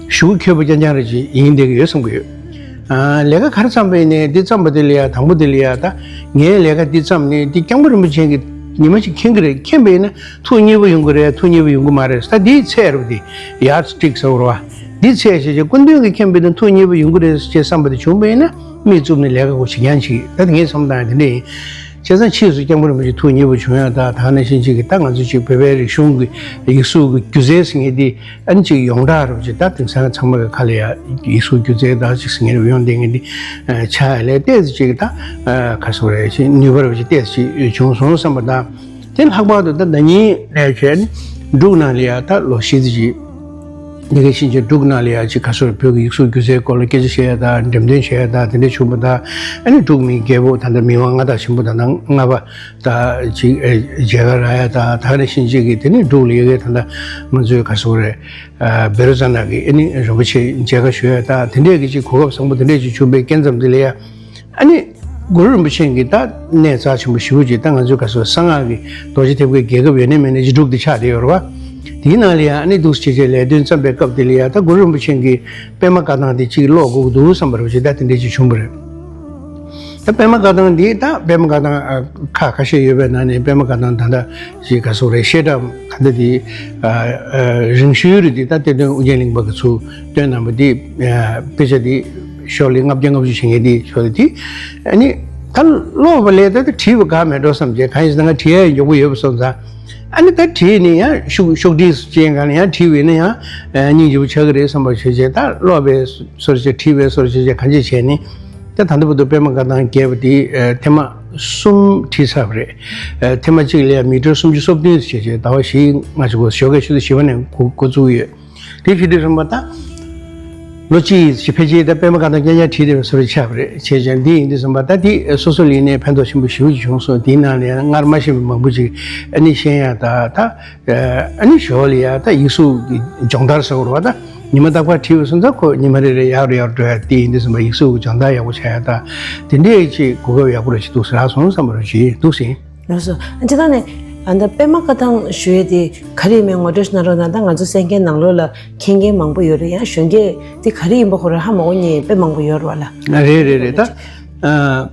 ཞེ་པོ་འཁྱོལ་པོ་རྐྱང་རྐྱང་རེ་ཅིག་ཡིན་བསྡད་ཀྱི་ཡོད་བསམ་གྱི་ཡོད། ཨ། ལས་ཀ་ག་རེ་བརྩམས་པ་ཡིན་ནའི་འདི་བརྩམས་པ་དེ་ལ་ཡ་དང་པོ་དེ་ལ་ཡ་ད་ངའི་ལས་ཀ་འདི་བརྩམས་ནས་འདི་སྐྱབས་མགོན་རིན་པོ་ཆེ་གིས་ཉི་མ་གཅིག་མཁྱེན་གྱི་རེད། མཁྱེན་པ་ཡིན་ན་ཐུགས་མཉེས་པོ་ཡོང་གི་རེད། ཐུགས་མཉེས་པོ་ཡོང་གི་མ་རེད། ད་འདིའི་ཚད་རེད་པ། འདི་ཡར་ཌི་སི་ཊིག་ཟེར་བ་རེད་པ། འདི་ཚད་བྱས་བྱས་སྐུ་མདུན་གྱིས་མཁྱེན་པ་ཡིན་ན་ཐུགས་མཉེས་པོ་ཡོང་གི་རེད་ཅེས་བསམ་པ་དེ་བྱུང་བ་ཡིན་ན་མིག་བཙུམ་ནས་ལས་ཀ་གོ་བྱེད་རྐྱང་བྱེད། ད་དེ་ངས་བསམ་སྟངས་དེ་འདྲ་ཡིན། བྱས་ཙང་ཕྱིས་སུ་སྐྱབས་མགོན་རིན་པོ་ཆེ་ཐུགས་མཉེས་པོ་བྱུང་ཡ་ད་ད་ནང་བཞིན་ཅིག་གི་ད་ང་ཚོ་ཅིག་བོད་པའི་རིག་གཞུང་གི་ཡིག་གཟུགས་ཀྱི་སྒྱུ་རྩལ་ཟེར་མཁན་འདི་ཨ་ནི་ཅིག་ཡོངས་གྲགས་རེད་པ་ཅིག་ད་དེང་སང་ཚང་མ་གི་ཁ་ལ་ཡ་ཡིག་གཟུགས་སྒྱུ་རྩལ་ད་ཅིག་ཟེར་མཁན་རེད་པ། ཡོང་བསྡད་མཁན་འདི་ཆགས་ཡ་ལས་ཏོག་ཙམ་ཅིག་ད་ག་ཟེར་རེད་ཅིག་ནུས་པ་རེད་པ་ཅིག་ཏོག་ཙམ་ཅིག་བྱུང་སོང་བསམ་པ་དང་། དེ་ལྷག་པར་དུ་ད་ཟླ་ཉིན་ནས་བྱས་ནས་འབྲུག་ནང་ལ་ཡ་ད་ལོ་བཞི་ཙམ་ཅིག་ཉི་གེ་ཕྱིན་ཆད་འབྲུག་ནང་ལ་ཡ་ཅིག་ག་ཚོད་བོད་ཀྱི་ཡིག་གཟུགས་སྒྱུ་རྩལ་སྐོར་ལ་སྐད་ཆ་བཤད་ཡ་དང་འགྲེམས་སྟོན་བྱེད་ཡ་དང་དེ་འདྲ་བྱུང་བ་དང་། ཨ་ནི་འབྲུག་མི་རྒྱལ་པོ་ད་ལྟ་མི་དབང་མངའ་བདག་ཆེན་པོ་ད་ལྟ་ལྔ་པ་ད་ཅིག་མཇལ་ཁ་རག་ཡ་དང་། ད་ག་ནང་བཞིན་ཅིག་གི་དེ་ནི་འབྲུག་ལ་ཡ་གི་ད་ལྟ་ང་ཚོའི་ག་ཚོད་རེད། ཨ་བེ་རོ་ཙ་ན་གི་ཨ་ནི་རིན་པོ་ཆེ་མཇལ་ཁ་ཞུ་ཡ་དང་དེ་འདྲས་ཀྱི་ཅིག་གོ་སྐབས་བཟང་པོ་དེ་འདྲས་ཅིག་བྱུང་བའི་རྐྱེན་ཙམ་དེ་ལ་ཡ། ཨ་ནི་གུ་རུ་རིན་པོ་ཆེ་གིས་ད་གནས་རྩ་ཆེན་པོ་ཞེ་པོ་ཅིག་ད་ང་ཚོའི་ག་ཚོད་གསང་སྔགས་ཀྱི་རྡོ་རྗེ་ཐེབས་ཀའི་རྒྱལ་ཁབ་ཡོད་ནའི་མེད་ནའི་ཅིག་འབྲུག་དེ་ཆགས་བསྡད་ཡོད་རེད་པ། དེའི་ནང་ལ་ཡང་ཨ་ནི་འདུག་སེ་བྱས་བྱས་ལས་དོན་བརྩམས་པའི་སྐབས་དེ་ལ་ཡང་ད་གུ་རུ་རིན་པོ་ཆེ་གི་པད་མ་བཀའ་ཐང་དེ་ཅིག་ཀློག་དགོས་ཀྱི་འདུག་བསམ་པ་རེད་པ་ཅིག་ད་དེ་འདྲས་ཅིག་བྱུང་བ་རེད། ད་པད་མ་བཀའ་ཐང་འདི་ད་པད་མ་བཀའ་ཐང་ཨ་ཁ་ཁ་ཤས་ཡོད་པའི་ནང་ནས་པད་མ་བཀའ་ཐང་ད་ལྟ་ཞིག་ག་སོག་རེད། བཤད་གྲྭ་ག་འདི་འདི་ཨ་ཨ་རིང་ཤོས་རེད། འདི་ད་གཏེར་སྟོན་ཨུ་རྒྱན་གླིང་པ་གི་ཚུར་བཏོན་གནང་པ་འདི་ཨ་དཔེ་ཆ་འདི་ཤོག་ལེ་ལྔ་བརྒྱ་ལྔ་བཅུ་བྱེད་མཁན་འདི་ཤོག་ལེ་འདི་ཨ་ནི་ད་ཀློག་པ་ལས་ད་ད་བྲིས་པ་དགའ་མེད་འགྲོ་བསམ་བྱས། གང་ཡིན་ཟེར་ན་ང་བྲིས་ཡ་མགྱོགས་པོ་ཡོད་པ་སོང་ཙང་། ཨ་ནི་ད་བྲིས་ནས་ཡང་ཤོག་ཤོག་དྲིལ་ཅན་གང་ལ་ཡང་བྲིས་པ་ཡིན་ན་ཡང་སྙིང་རྗེ་པོ་ཆགས་ཀྱི་རེད་བསམ་པ་བྱས་བྱས། ད་ཀློག་པའི་སོར་བཅད་བྲིས་པའི་སོར་བཅད་བྱས་གང་ཅི་བྱས་ནས་ད་ད་ལྟ་བར་དུ་པད་མ་བཀའ་ཐང་རྒྱས་པ་དེ་ཐེངས་མ་གསུམ་བྲིས་ཚར་བ་རེད། ཐེངས་མ་གཅིག་ལ་ཡང་མི་ཊར་སུམ་ཅུ་སོ་བདུན་བྱས་བྱས་ཟླ་བ་བཞི་ལྔ་བཅུ་གོ་ཞོགས་ཀས་ཆུ་ཚོད་བཞི་པ་ནས་འགོ་འགོ་བཙུགས་ཡོད། དེ་བྱེད་དུས་ཙམ་པ་ད་ལོ་གཅིག་ཕལ་ཆེར་ད་པད་མ་བཀའ་ཐང་རྐྱང་རྐྱང་བྲིས་བསྡད་པའི་བཟོ་འདྲ་ཆགས་པ་རེད། བྱས་ཙང་འདི་ཡིན་དུས་ཙམ་པ་ད་འདི་སོ་སོ་ལ་ཡིན་ནའི་ཕན་ཐོགས་ཆེན་པོ་ཞེ་པོ་ཅིག་བྱུང་སོང་། དེའི་ནང་ལ་ཡང་སྔར་མ་ཤེས་པ་མང་པོ་ཅིག་ཨ་ནི་ཤེས་ཡ་ད་ད་ཨ་ནི་ཞོར་ལ་ཡ་ད་ཡིག་གཟུགས་ཀྱི་སྦྱོང་བརྡར་ཟེར་བ་རེད་པ། ད་ཉི་མ་རྟག་པར་བྲིས་པ་སོང་ཙང་ཁོ་ཉི་མ་རེ་རེ་ཡག་རུ་ཡག་རུ་འགྲོ་ཡ་དེ་ཡིན་དུས་ཙམ་པ་ཡིག་གཟུགས་ཀྱི་སྦྱོང་བརྡར་ཡག་པོ་བྱ་ཡ་ད་དེ་འདྲའི་ཅིག་གོ་སྐབས་ཡག་པོ་རེ་ཅིག་འདུག་ཟེར་སོང་བསམ་པ་རེ་ཅིག་འདུག་ཟིན། ལགས་སོ། ཨ་ཅི་ད་ནས་ཨ་ད་པད་མ་བཀའ་ཐང་ཞུ་ཡས་དེ་ག་རེ་ཡིན་མིན་ངོ་སྤྲོད་ཞུ་གནང་རོགས་གནང་། ད་ང་ཚོ་གསན་མཁན་ནང་ལོགས་ལ་མཁྱེན་མཁན་མང་པོ་ཡོད་རེད། ཡང་གཞོན་སྐྱེས་དེ་ག་རེ་ཡིན་པ་ཁོ་རང་ཧ་མ་གོ་མཁན་དཔེ་མང་པོ་ཡོད་རེད་པ་ལགས། རེད་རེད་རེད། ད་ཨ་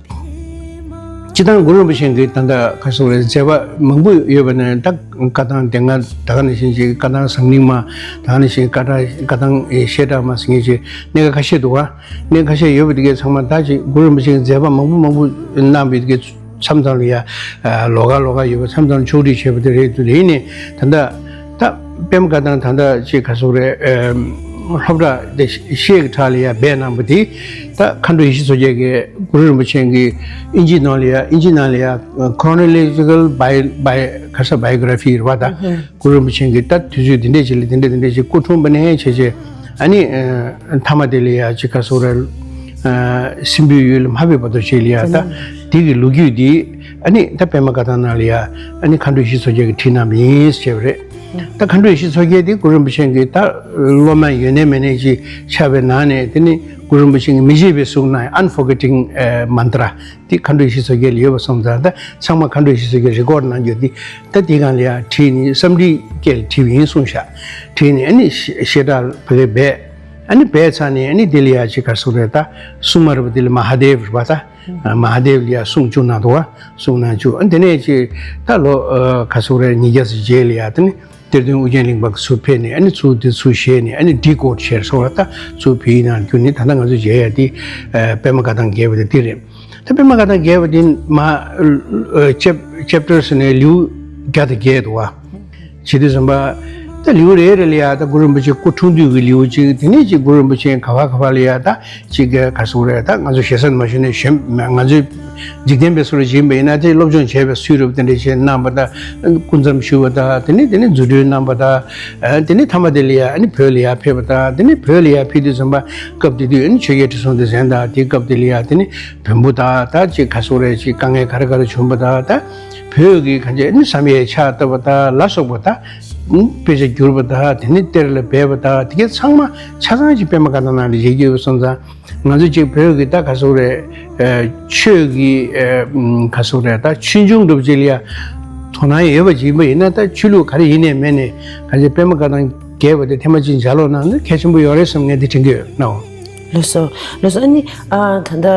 སྤྱིར་བཏང་གུ་རུ་རིན་པོ་ཆེ་གི་ད་ལྟ་ག་སོག་རེད་མཛད་པ་མང་པོ་ཡོད་པ་ནས་ད་བཀའ་ཐང་སྡེ་ལྔ་ད་ག་ནང་བཞིན་ཅིག་བཀའ་ཐང་བཟང་ནིང་མ་ད་ག་ནང་བཞིན་བཀའ་ཐང་བཀའ་ཐང་ཨེ་བཤད་གྲྭ་མ་ཟེར་མཁན་ཅིག་གནད་འགག་ཁ་ཤས་འདུག་ག་གནད་འགག་ཁ་ཤས་ཡོད་པ་དེ་གའི་ཚང་མ་ད་ཅིག་གུ་རུ་རིན་པོ་ཆེ་གི་མཛད་པ་མང་པོ་མང་པོ་གནང་བའི་དེ་གའི་མཚམས་མཚམས་ལ་ཡ་ལོགས་ཀ་ལོགས་ཀ་ཡོད་པ་མཚམས་མཚམས་ཕྱོགས་སྒྲིག་བྱས་པ་དེ་རེད་འདུག་ཡིན་ནའི་ད་ལྟ་ད་པད་མ་བཀའ་ཐང་ད་ལྟ་ཅིག་ག་སོག་རེད། སློབ་གྲྭ་དེ་ཤེས་ཀྱི་གྲས་ལ་ཡ་སྦས་གནང་པ་དེ་ད་མཁའ་འགྲོ་ཡེ་ཤེས་མཚོ་རྒྱལ་གྱི་གུ་རུ་རིན་པོ་ཆེ་གི་ཨིན་ཇི་ནང་ལ་ཡ་ཨིན་ཇི་ནང་ལ་ཡ་Chronological Bio- Bio- ག་ས་Biography རེད་པ། ད་གུ་རུ་རིན་པོ་ཆེ་གི་ད་དུས་ཚོད་འདི་འདྲས་ཅིག་ལ་འདི་འདྲས་འདི་འདྲས་ཅིག་སྐུ་འཁྲུངས་པ་ནས་བྱས་བྱས་ཨ་ནི་མཐའ་མ་དེ་ལ་ཡ་ཅིག་ག་སོག་རེད། སྲིན་པོའི་ཡུལ་ལ་མ་ཕེབས་བར་དུ་ཅིག་ལ་ཡ་ད་དེ་གི་ལོ་རྒྱུས་འདི་ཨ་ནི་ད་པད་མ་བཀའ་ཐང་ནང་ལ་ཡ་ཨ་ནི་མཁའ་འགྲོ་ཡེ་ཤེས་མཚོ་རྒྱལ་གྱིས་བྲིས་གནང་བ་ཡིན་ཟེར་བ་རེད། ད་མཁའ་འགྲོ་ཡེ་ཤེས་མཚོ་རྒྱལ་དེ་གུ་རུ་རིན་པོ་ཆེ་གི་ད་སློབ་མ་ཡོད་ནའི་མེད་ནའི་ཅིག་ཆགས་པའི་ནང་ནས་དེ་ནི་གུ་རུ་རིན་པོ་ཆེ་གི་མི་བརྗེད་པའི་གཟུངས་གནང་Unforgetting Mantra དེ་མཁའ་འགྲོ་ཡེ་ཤེས་མཚོ་རྒྱལ་ལ་ཡོད་པ་སོང་ཙང་ད་ཚང་མ་མཁའ་འགྲོ་ཡེ་ཤེས་མཚོ་རྒྱལ་རི་ཀོཌ་གནང་རྒྱུ་དེ་ད་དེ་སྒང་ལ་ཡ་བྲིས་ནས་སཾ་སྐྲྀཏ་སྐད་ལ་བྲིས་པ་ཡིན་གསུངས་ཤག་བྲིས་ནས་ཨ་ནི་བཤད་གྲྭ་ཕ་གིར་སྦས། ཨ་ནི་སྦས་ཚར་ནས་ཨ་ནི་དེ་ལ་ཡ་ཅིག་ག་སོག་རེད། ད་སྲུང་མ་རེད་པ། དེ་ལ་མ་ཧཱ་དེབ་རེད་པ། ད་མ་ཧཱ་དེབ་ལ་ཡ་སྲུང་བཅུག་གནང་འདུག་པ། སྲུང་གནང་བཅུག་ཨ་ནི་དེ་ནས་ཅིག་ད་ལོ་ག་སོག་རེད་ཉིས་བརྒྱ་ཙམ་རྗེས་ལ་ཡ་དེ་ནི་གཏེར་སྟོན་ཨུ་རྒྱན་གླིང་པ་གི་ཚུར་ཕེབས་ནས་ཨ་ནི་ཚུར་དེ་ཚུར་བཞེས་ནས་ཨ་ནི་ཌི་ཀོཌ་བྱས་སོང་བ། ད་ཚུར་བོད་ཡིག་ནང་བསྒྱུར་ནས་ད་ལྟ་ང་ཚོས་མཇལ་ཡ་དེ་པད་མ་བཀའ་ཐང་རྒྱས་པ་དེ་དེ་རེད། ད་པད་མ་བཀའ་ཐང་རྒྱས་པ་དེ་མ་ཅེབ་ཅེབ་ཊར་ཟེར་ནས་ལེའུ་བརྒྱ་དང་བརྒྱད་འདུག་པ། བྱེད་དུས་ཙམ་པ་ད་ལེའུ་རེ་རེ་ལ་ཡ་ད་གུ་རུ་རིན་པོ་ཆེ་སྐུ་འཁྲུངས་དུས་ཀྱི་ལེའུ་གཅིག་དེ་ནས་ཅིག་གུ་རུ་རིན་པོ་ཆེ་ག་བ་ག་བ་ལ་ཡ་ད་ཅིག་ག་སོག་རེད། ད་ང་ཚོ་ཞེ་ས་ནས་མ་ཞུས་ནས་གཞོན་ང་ཚོའི་འཇིག་རྟེན་པའི་བཟོ་འདྲ་ཅིག་ཡིན་པ་ཡིན་ན་དེ་སློབ་སྦྱོང་བྱས་པའི་ཚུལ་རབ་དེ་འདྲ་བྱས་གནང་བ་དང་སྐུ་མཚམས་བཞུགས་པ་དང་དེ་ནས་དེ་ནས་རྫུ་འཕྲུལ་གནང་བ་དང་དེ་ནས་མཐའ་མ་དེ་ལ་ཡ་ཨ་ནི་བོད་ལ་ཡ་ཕེབས་པ་དང་དེ་ནས་བོད་ལ་ཡ་ཕེབས་དུས་ཙམ་པ་སྐབས་དེ་དུས་ཨ་ནི་ཆོས་རྒྱལ་ཁྲི་སྲོང་ལྡེ་བཙན་དང་དེའི་སྐབས་དེ་ལ་ཡ་དེ་ནས་བོན་པོ་དང་ད་ཅིག་ག་སོག་རེད་ཅིག་དཀའ་ངལ་ག་རེ་ག་རེ་བྱུང་བ་དང་ད་བོད་ཀྱི་གང་ཅི་ཨ་ནི་བསམ་ཡས་ཕྱག་བཏབ་པ་དང་ལ་སོགས་པ་དང་དཔེ་ཆ་བསྒྱུར་བ་དང་དེ་ནས་གཏེར་ལ་སྦས་པ་དང་དེ་གའི་ཚང་མ་ཆ་ཚང་ཅིག་པད་མ་བཀའ་ཐང་ནང་ལ་མཇལ་རྒྱུ་ཡོད་པ་སོང་ཙང་། ང་ཚོ་གཅིག་བོད་ཀྱི་ད་ག་སོག་རེད། ཆོས་ཀྱི་ག་སོག་རེད། ད་ཆོས་འབྱུང་འདྲ་པོ་ཅིག་ལ་ཡ་དོ་སྣང་ཡོད་པ་ཅིག་ཡིན་པ་ཡིན་ན་ད་ཆོས་ལུགས་ག་རེ་ཡིན་ནའི་མེད་ནའི་ག་ཅི་པད་མ་བཀའ་ཐང་རྒྱས་པ་དེ་ཐེངས་མ་གཅིག་མཇལ་ལོག་གནང་ན་གལ་ཆེན་པོ་ཡོད་རེད་བསམ་ངས་དེ་དྲན་གྱི་ཡོད་ནའོ། ལགས་སོ། ལགས་སོ། ཨ་ནི་ཨ་ད་ལྟ་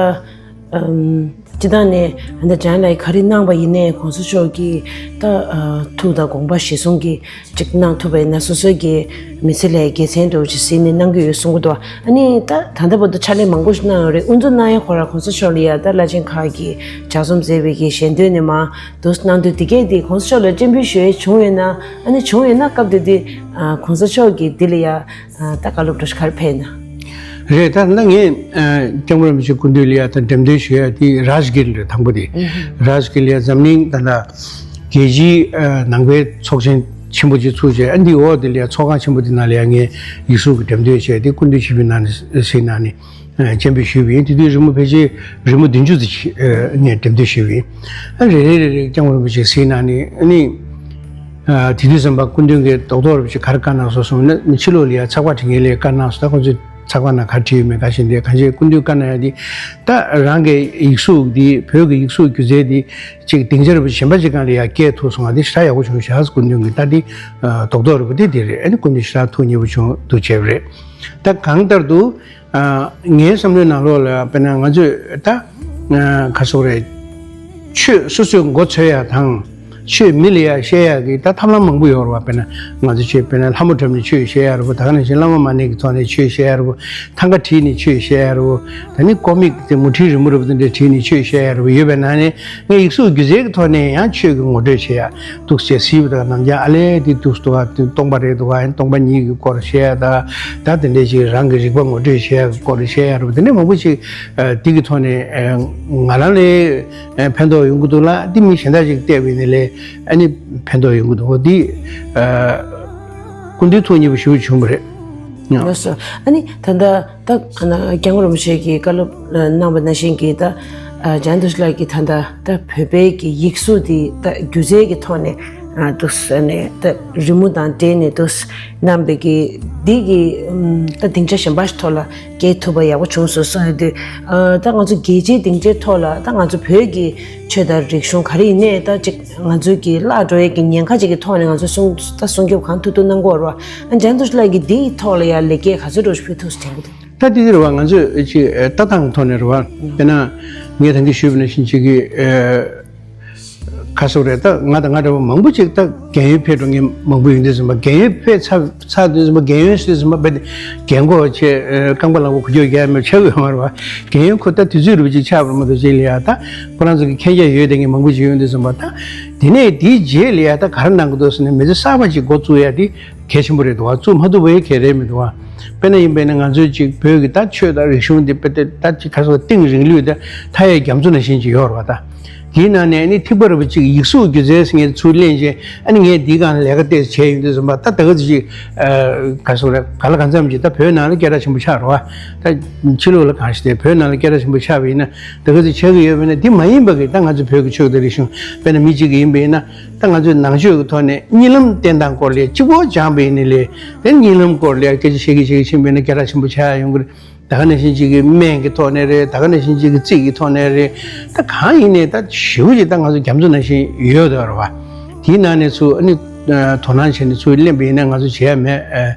ཨམ་སྤྱིར་བཏང་ནས་ཨ་ད་ལྕམ་ལགས་ག་རེ་གནང་པ་ཡིན་ནའི་གོང་ས་མཆོག་གིས་ད་ཨ་ཐུགས་དང་དགོངས་པ་བཞེས་གསུང་གིས་ཅིག་གནང་ཐུབ་པ་ཡིན་ན་སོ་སོའི་གི་མི་ཚེ་ལ་དགེ་མཚན་འདྲ་བོ་ཅིག་གཟིགས་ནས་གནང་གི་ཡོད་གསུང་གི་འདུག་ཨ་ནི་ད་ད་ལྟ་བར་དུ་ཕྱག་ལས་མང་པོ་ཞིག་གནང་ཡོད་རེད། དབུ་འཛུགས་གནང་ཡ་ཁོ་རང་གོང་ས་མཆོག་ལ་ཡ་ད་བླ་ཆེན་ཁག་གིས་ལྗགས་རྩོམ་མཛད་པའི་གི་ཞལ་འདོན་ནས་མར་འདུག་གནང་དུས་དེ་གས་དེ་གོང་ས་མཆོག་ལ་སྤྱན་འབུལ་ཞུ་ཡ་བྱུང་ཡོད་ན། ཨ་ནི་བྱུང་ཡོད་ན་སྐབས་དེ་དུས་ཨ་གོང་ས་མཆོག་གིས་འདི་ལ་ཡ་ཨ་ད་བཀའ་སློབ་འདྲ་ཞིག་ག་རེ་ཕེབས་ན། རེད། ད་ལྟ་ངས་ཨ་སྐྱབས་མགོན་རིན་པོ་ཆེ་སྐུ་མདུན་ལ་ཡ་ད་འགྲེམས་སྟོན་ཞུ་ཡ་དེ་རཱཇ་གིར་རེད། དང་པོ་དེ་རཱཇ་གིར་ལ་ཡ་འཛམ་གླིང་ད་ལྟ་རྒྱལ་སྤྱིའི་ཨ་ནང་པའི་ཚོགས་ཆེན་ཆེན་པོ་ཅིག་ཚུགས་བྱས། ཨ་འདི་འོག་དེ་ལ་ཡ་ཚོགས་ཁང་ཆེན་པོ་དེ་ནང་ལ་ཡ་ངས་ཡིག་གཟུགས་ཀྱི་འགྲེམས་སྟོན་བྱས་ཏེ་སྐུ་མདུན་ཆིབས་པའི་ནང་ནས་གཟིགས་གནང་ནས་ཨ་སྤྱན་འབུལ་ཞུས་པ་ཡིན། དེ་དུས་རི་མོ་ཕལ་ཆེར་རི་མོ་བདུན་ཅུ་ཙམ་ཅིག་ཨ་ངས་འགྲེམས་སྟོན་ཞུས་པ་ཡིན། ཨ་རེ་རེ་རེ་རེ་སྐྱབས་མགོན་རིན་པོ་ཆེ་གཟིགས་གནང་ནས་ཨ་ནི་ཨ་དེ་དུས་ཙམ་པ་སྐུ་མདུན་གྱིས་རྡོག་རྡོག་རིན་པོ་ཆེ་ག་རེ་བཀའ་གནང་སོང་གསུངས་ན། ཕྱི་ལོགས་ལ་ཡ་ཚགས་པར་བྲིས་མཁན་ལ་བཀའ་གནང་སོང་། ད་ཁོ་ཚོས་ཚགས་པར་ནང་ག་རེ་བྲིས་ཡོད་མེད་ག་ཤེས་འདི་གང་ཅི། སྐུ་མདུན་བཀའ་གནང་ཡ་འདི་ད་རང་གི་ཡིག་གཟུགས་འདི་བོད་ཀྱི་ཡིག་གཟུགས་སྒྱུ་རྩལ་འདི་ཅིག་སྡིངས་ཆ་རིན་པོ་ཆེ་གཞན་པ་ཅིག་སྒང་ལ་ཡ་སྐྱེལ་ཐུབ་སོང་བ་འདི་ཞེ་དྲག་ཡག་པོ་བྱུང་ཤག་སྐུ་མདུན་གྱིས་ད་འདི་ཨ་རྡོག་རྡོག་རིན་པོ་ཆེ་འདི་རེད། ཨ་ནི་སྐུ་མདུན་ཞེ་དྲག་ཐུགས་མཉེས་པོ་བྱུང་འདུག་བྱས་པ་རེད། ད་གང་ལྟར་དུ་ཨ་ངའི་བསམ་བློའི་ནང་ལོགས་ལ་དཔེར་ན་ང་ཚོས་ད་ ག་སོག་རེད། ཆོས་སོ་སོའི་མགོ་འཚོས་ཡ་དང་། ཆོས་མི་ལ་ཡ་བཤད་ཡ་གི་ད་ཐབས་ལམ་མང་པོ་ཡོད་རེད་བ། དཔེར་ན་ང་ཚོ་ཆོས་དཔེར་ན་ལྷ་མོ་གྲམ་ནས་ཆོས་བཤད་ཡ་རེད་བ། ད་ག་ནང་བཞིན་བླ་མ་མ་ཎི་གི་ཐོག་ནས་ཆོས་བཤད་ཡ་རེད་བ། ཐང་ག་བྲིས་ནས་ཆོས་བཤད་ཡ་རེད་བ། ད་ནི་ཀོ་མིག་དེ་མུ་ཁྲི་རི་མོ་རེད་བ། དེ་འདྲ་བྲིས་ནས་ཆོས་བཤད་ཡ་རེད་བ། ཡོད་པའི་ནང་ནས་ངས་ཡིག་གཟུགས་སྒྱུ་རྩལ་གི་ཐོག་ནས་ཡང་ཆོས་ཀྱི་ངོ་སྤྲོད་བྱེད་ཡ། འདུག་སེ་གཟིགས་པ་དང་ནམ་རྒྱུན་ཨ་ལས་དེ་འདུག་སེ་འདུག་ག་དེ་སྟོང་པ་རེད་འདུག་ག་སྟོང་པ་ཉིད་ཀྱི་སྐོར་བཤད་ཡ་ད། ད་དེ་འདྲ་ཞིག་རང་གི་རིག་པ་ངོ་སྤྲོད་བྱེད་ཡ་གི་སྐོར་བཤད་ཡ་རེད་བ། དེ་འདྲ་མང་པོ་ཞིག་ཨ། དེ་གི་ཐོག་ནས་ཨ། ང་རང་ལ་ཨ། ཕན་ཐོགས་ཡོང་གི་འདུག་ལ། འདི་མི་གཞན་དག་ཅིག་བལྟས་པ་ཡིན་ན་ལས་ཨ་ནི་ཕན་ཐོགས་ཡོང་གི་འདུག་འདི་ཨ། སྐུ་མདུན་ཐུགས་མཉེས་པོ་ཞེ་པོ་བྱུང་བ་རེད། ལགས་སོ། ཨ་ནི་ད་ལྟ་ད་སྐྱབས་མགོན་རིན་པོ་ཆེ་གིས་བཀའ་སློབ་གནང་བ་ནང་བཞིན་གྱི་ད་ཨ། འཇམ་དབྱངས་རྡོ་རྗེ་ལགས་ཀྱིས་ད་ལྟ་ད་བོད་པའི་གི་ཡིག་གཟུགས་འདི་ད་སྒྱུ་རྩལ་གྱི་ཐོག་ནས་ཨ། འདུག་སེ་ནས་ད་རི་མོ་དང་འབྲེལ་ནས་འདུག་སེ་གནང་བའི་གི་འདི་གི་ད་སྡིངས་ཆ་གཞན་པ་ཞིག་ཐོག་ལ་སྐྱེལ་ཐུབ་པ་ཡག་པོ་བྱུང་སོང་གསུངས་ཡོད་དུས། ཨ། ད་ང་ཚོ་རྒྱལ་སྤྱིའི་སྡིངས་ཆའི་ཐོག་ལ་ད་ང་ཚོ་བོད་ཀྱི་ཆོས་དང་རིག་གཞུང་ག་རེ་ཡིན་ནའི་ད་ཅིག་ང་ཚོ་གི་བརླག་འགྲོ་ཡས་ཀྱི་ཉེན་ཁ་ཅིག་གི་ཐོག་ནས་ང་ཚོ་སྲུང་ད་སྲུང་སྐྱོབ་གང་ཐུབ་ཐུབ་གནང་གི་ཡོད་རེད་བ། ཨ། འཇམ་དབྱངས་རྡོ་རྗེ་ལགས་ཀྱིས་འདིའི་ཐོག་ལ་ཡང་ལེགས་སྐྱེས་ག་ཚོད་འགྲོ་ཞིག་ཕུལ་ཐུབ་ཟེར་དྲན་གྱི་འདུག་ད་དེ་རེད་བ། ང་ཚོས་ཅིག་ཨ། ལྟ་སྟངས་ཀྱི་ཐོག་ནས་རེད་བ། དཔེར་ན་ངས་ད་གིན་ཞུས་པ་ནང་བཞིན་ཅིག་གི་ཨ། ག་སོག་རེད། ད་ང་དང་ང་འདྲ་བོ་མང་པོ་ཅིག་ད་རྒན་ཡོལ་ཕེབས་འགྲོ་མཁན་མང་པོ་ཡོང་དུས་ཙམ་པ། རྒན་ཡོལ་ཕེབས་ཚར་ཚར་དུས་ཙམ་པ། རྒན་ཡོལ་ཟེར་དུས་ཙམ་པ་རྦད་དེ་རྒན་གོག་བྱས་རྐང་པ་ལག་པ་འགུལ་སྐྱོད་རྒྱག་མེད་ཆགས་ཡོད་མ་རེད་བ། རྒན་ཡོལ་ཁོ་ད་དུས་ཚོད་རིང་པོ་ཅིག་ཆགས་པ་རེད་མ་གཏོགས། རྗེས་ལ་ཡ་ད་ཁོ་རང་ཚོ་གི་མཁྱེན་རྒྱ་ཡོད་བསྡད་མཁན་མང་པོ་ཅིག་ཡོང་དུས་ཙམ་པ། ད་དེ་ནས་དེའི་རྗེས་ལ་ཡ་ད་ག་རེ་གནང་གི་འདུག་ཟེར་ན། མི་ཚེ་གསར་པ་ཅིག་འགོ་བཙུགས་ཡ་དེ་གལ་ཆེན་པོ་རེད་འདུག་བ། བཙུགས་མ་ཐུབ་པ་ཡང་གལ་རེད་མི་འདུག་བ། དཔེར་ན་ཡིན་པས་ན་ང་ཚོའི་ཅིག་བོད་ཀྱི་ད་ཆོས་དང་རིག་གཞུང་འདི་དཔེ་དེ་ད་ཅིག་ག་སོག་གཏིང་རིང་ལུས་ད་མཐའ་ཡས་རྒྱ་མཚོ་ནང་བཞིན་ཅིག་ཡོད་རེད་བ། ད་དེའི་ནང་ནས་ནི་ཐིགས་པ་རིན་པོ་ཆེ་གི་ཡིག་གཟུགས་སྒྱུ་རྩལ་ཟེར་མཁན་ཚུར་ལེན་བྱས། ཨ་ནི་ངས་འདིའི་སྒང་ལ་ལས་ཀ་ཏོག་ཙམ་བྱས་ཡོང་དུས་ཙམ་པ། ད་ད་ག་ཚོད་ཅིག་ཨ། ག་སོག་རེད། ག་ལ་གང་འཚམ་ཅིག་ད་བོད་ནང་ལ་སྐད་གྲགས་ཆེན་པོ་ཆགས་རེད་བ། ད་ཕྱི་ལོགས་ལ་གང་ཞིག་དེ་བོད་ནང་ལ་སྐད་གྲགས་ཆེན་པོ་ཆགས་པ་ཡིན་ན། ད་ག་ཚོད་ཆགས་ཀྱི་ཡོད་པས་ན། འདི་མ་ཡིན་པ་གི་ད་ང་ཚོ་བོད་ཀྱི་ཆོས་དང་རིག་གཞུང་། དཔེར་ན་མི་གཅིག་གི་ཡིན་པ་ཡིན་ན། ད་ང་ཚོས་ནང་ཆོས་ཀྱི་ཐོག་ནས་གཉིད་ལམ་བསྟེན་སྟངས་སྐོར་ལ་གཅིག་པོ་སྦྱངས་པ་ཡིན་ནའི་ལས། དེ་གཉིད་ལམ་སྐོར་ལ་སྐད་ཆ་བཤད་ཀྱི་བཤད་ཀྱི་ཕྱིན་པ་ཡིན་ན་སྐད་གྲགས་ཆེན་པོ་ཆགས་ཡོང་གི་རེད། ད་ག་ནང་བཞིན་ཅིག་གི་སྨན་གྱི་ཐོག་ནས་རེད། ད་ག་ནང་བཞིན་ཅིག་གི་རྩིས་ཀྱི་ཐོག་ནས་རེད། ད་གང་ཡིན་ནའི་ད་ཞེ་པོ་ཅིག་ད་ང་ཚོ་རྒྱ་མཚོ་ནང་བཞིན་ཡོད་དོ་རེད་བ། དེའི་ནང་ནས་ཚུར་ཨ་ནི་དོ་སྣང་བྱས་ནས་ཚུར་ལེན་པ་ཡིན་ན། ང་ཚོ་བྱེད་ཡ་མེད།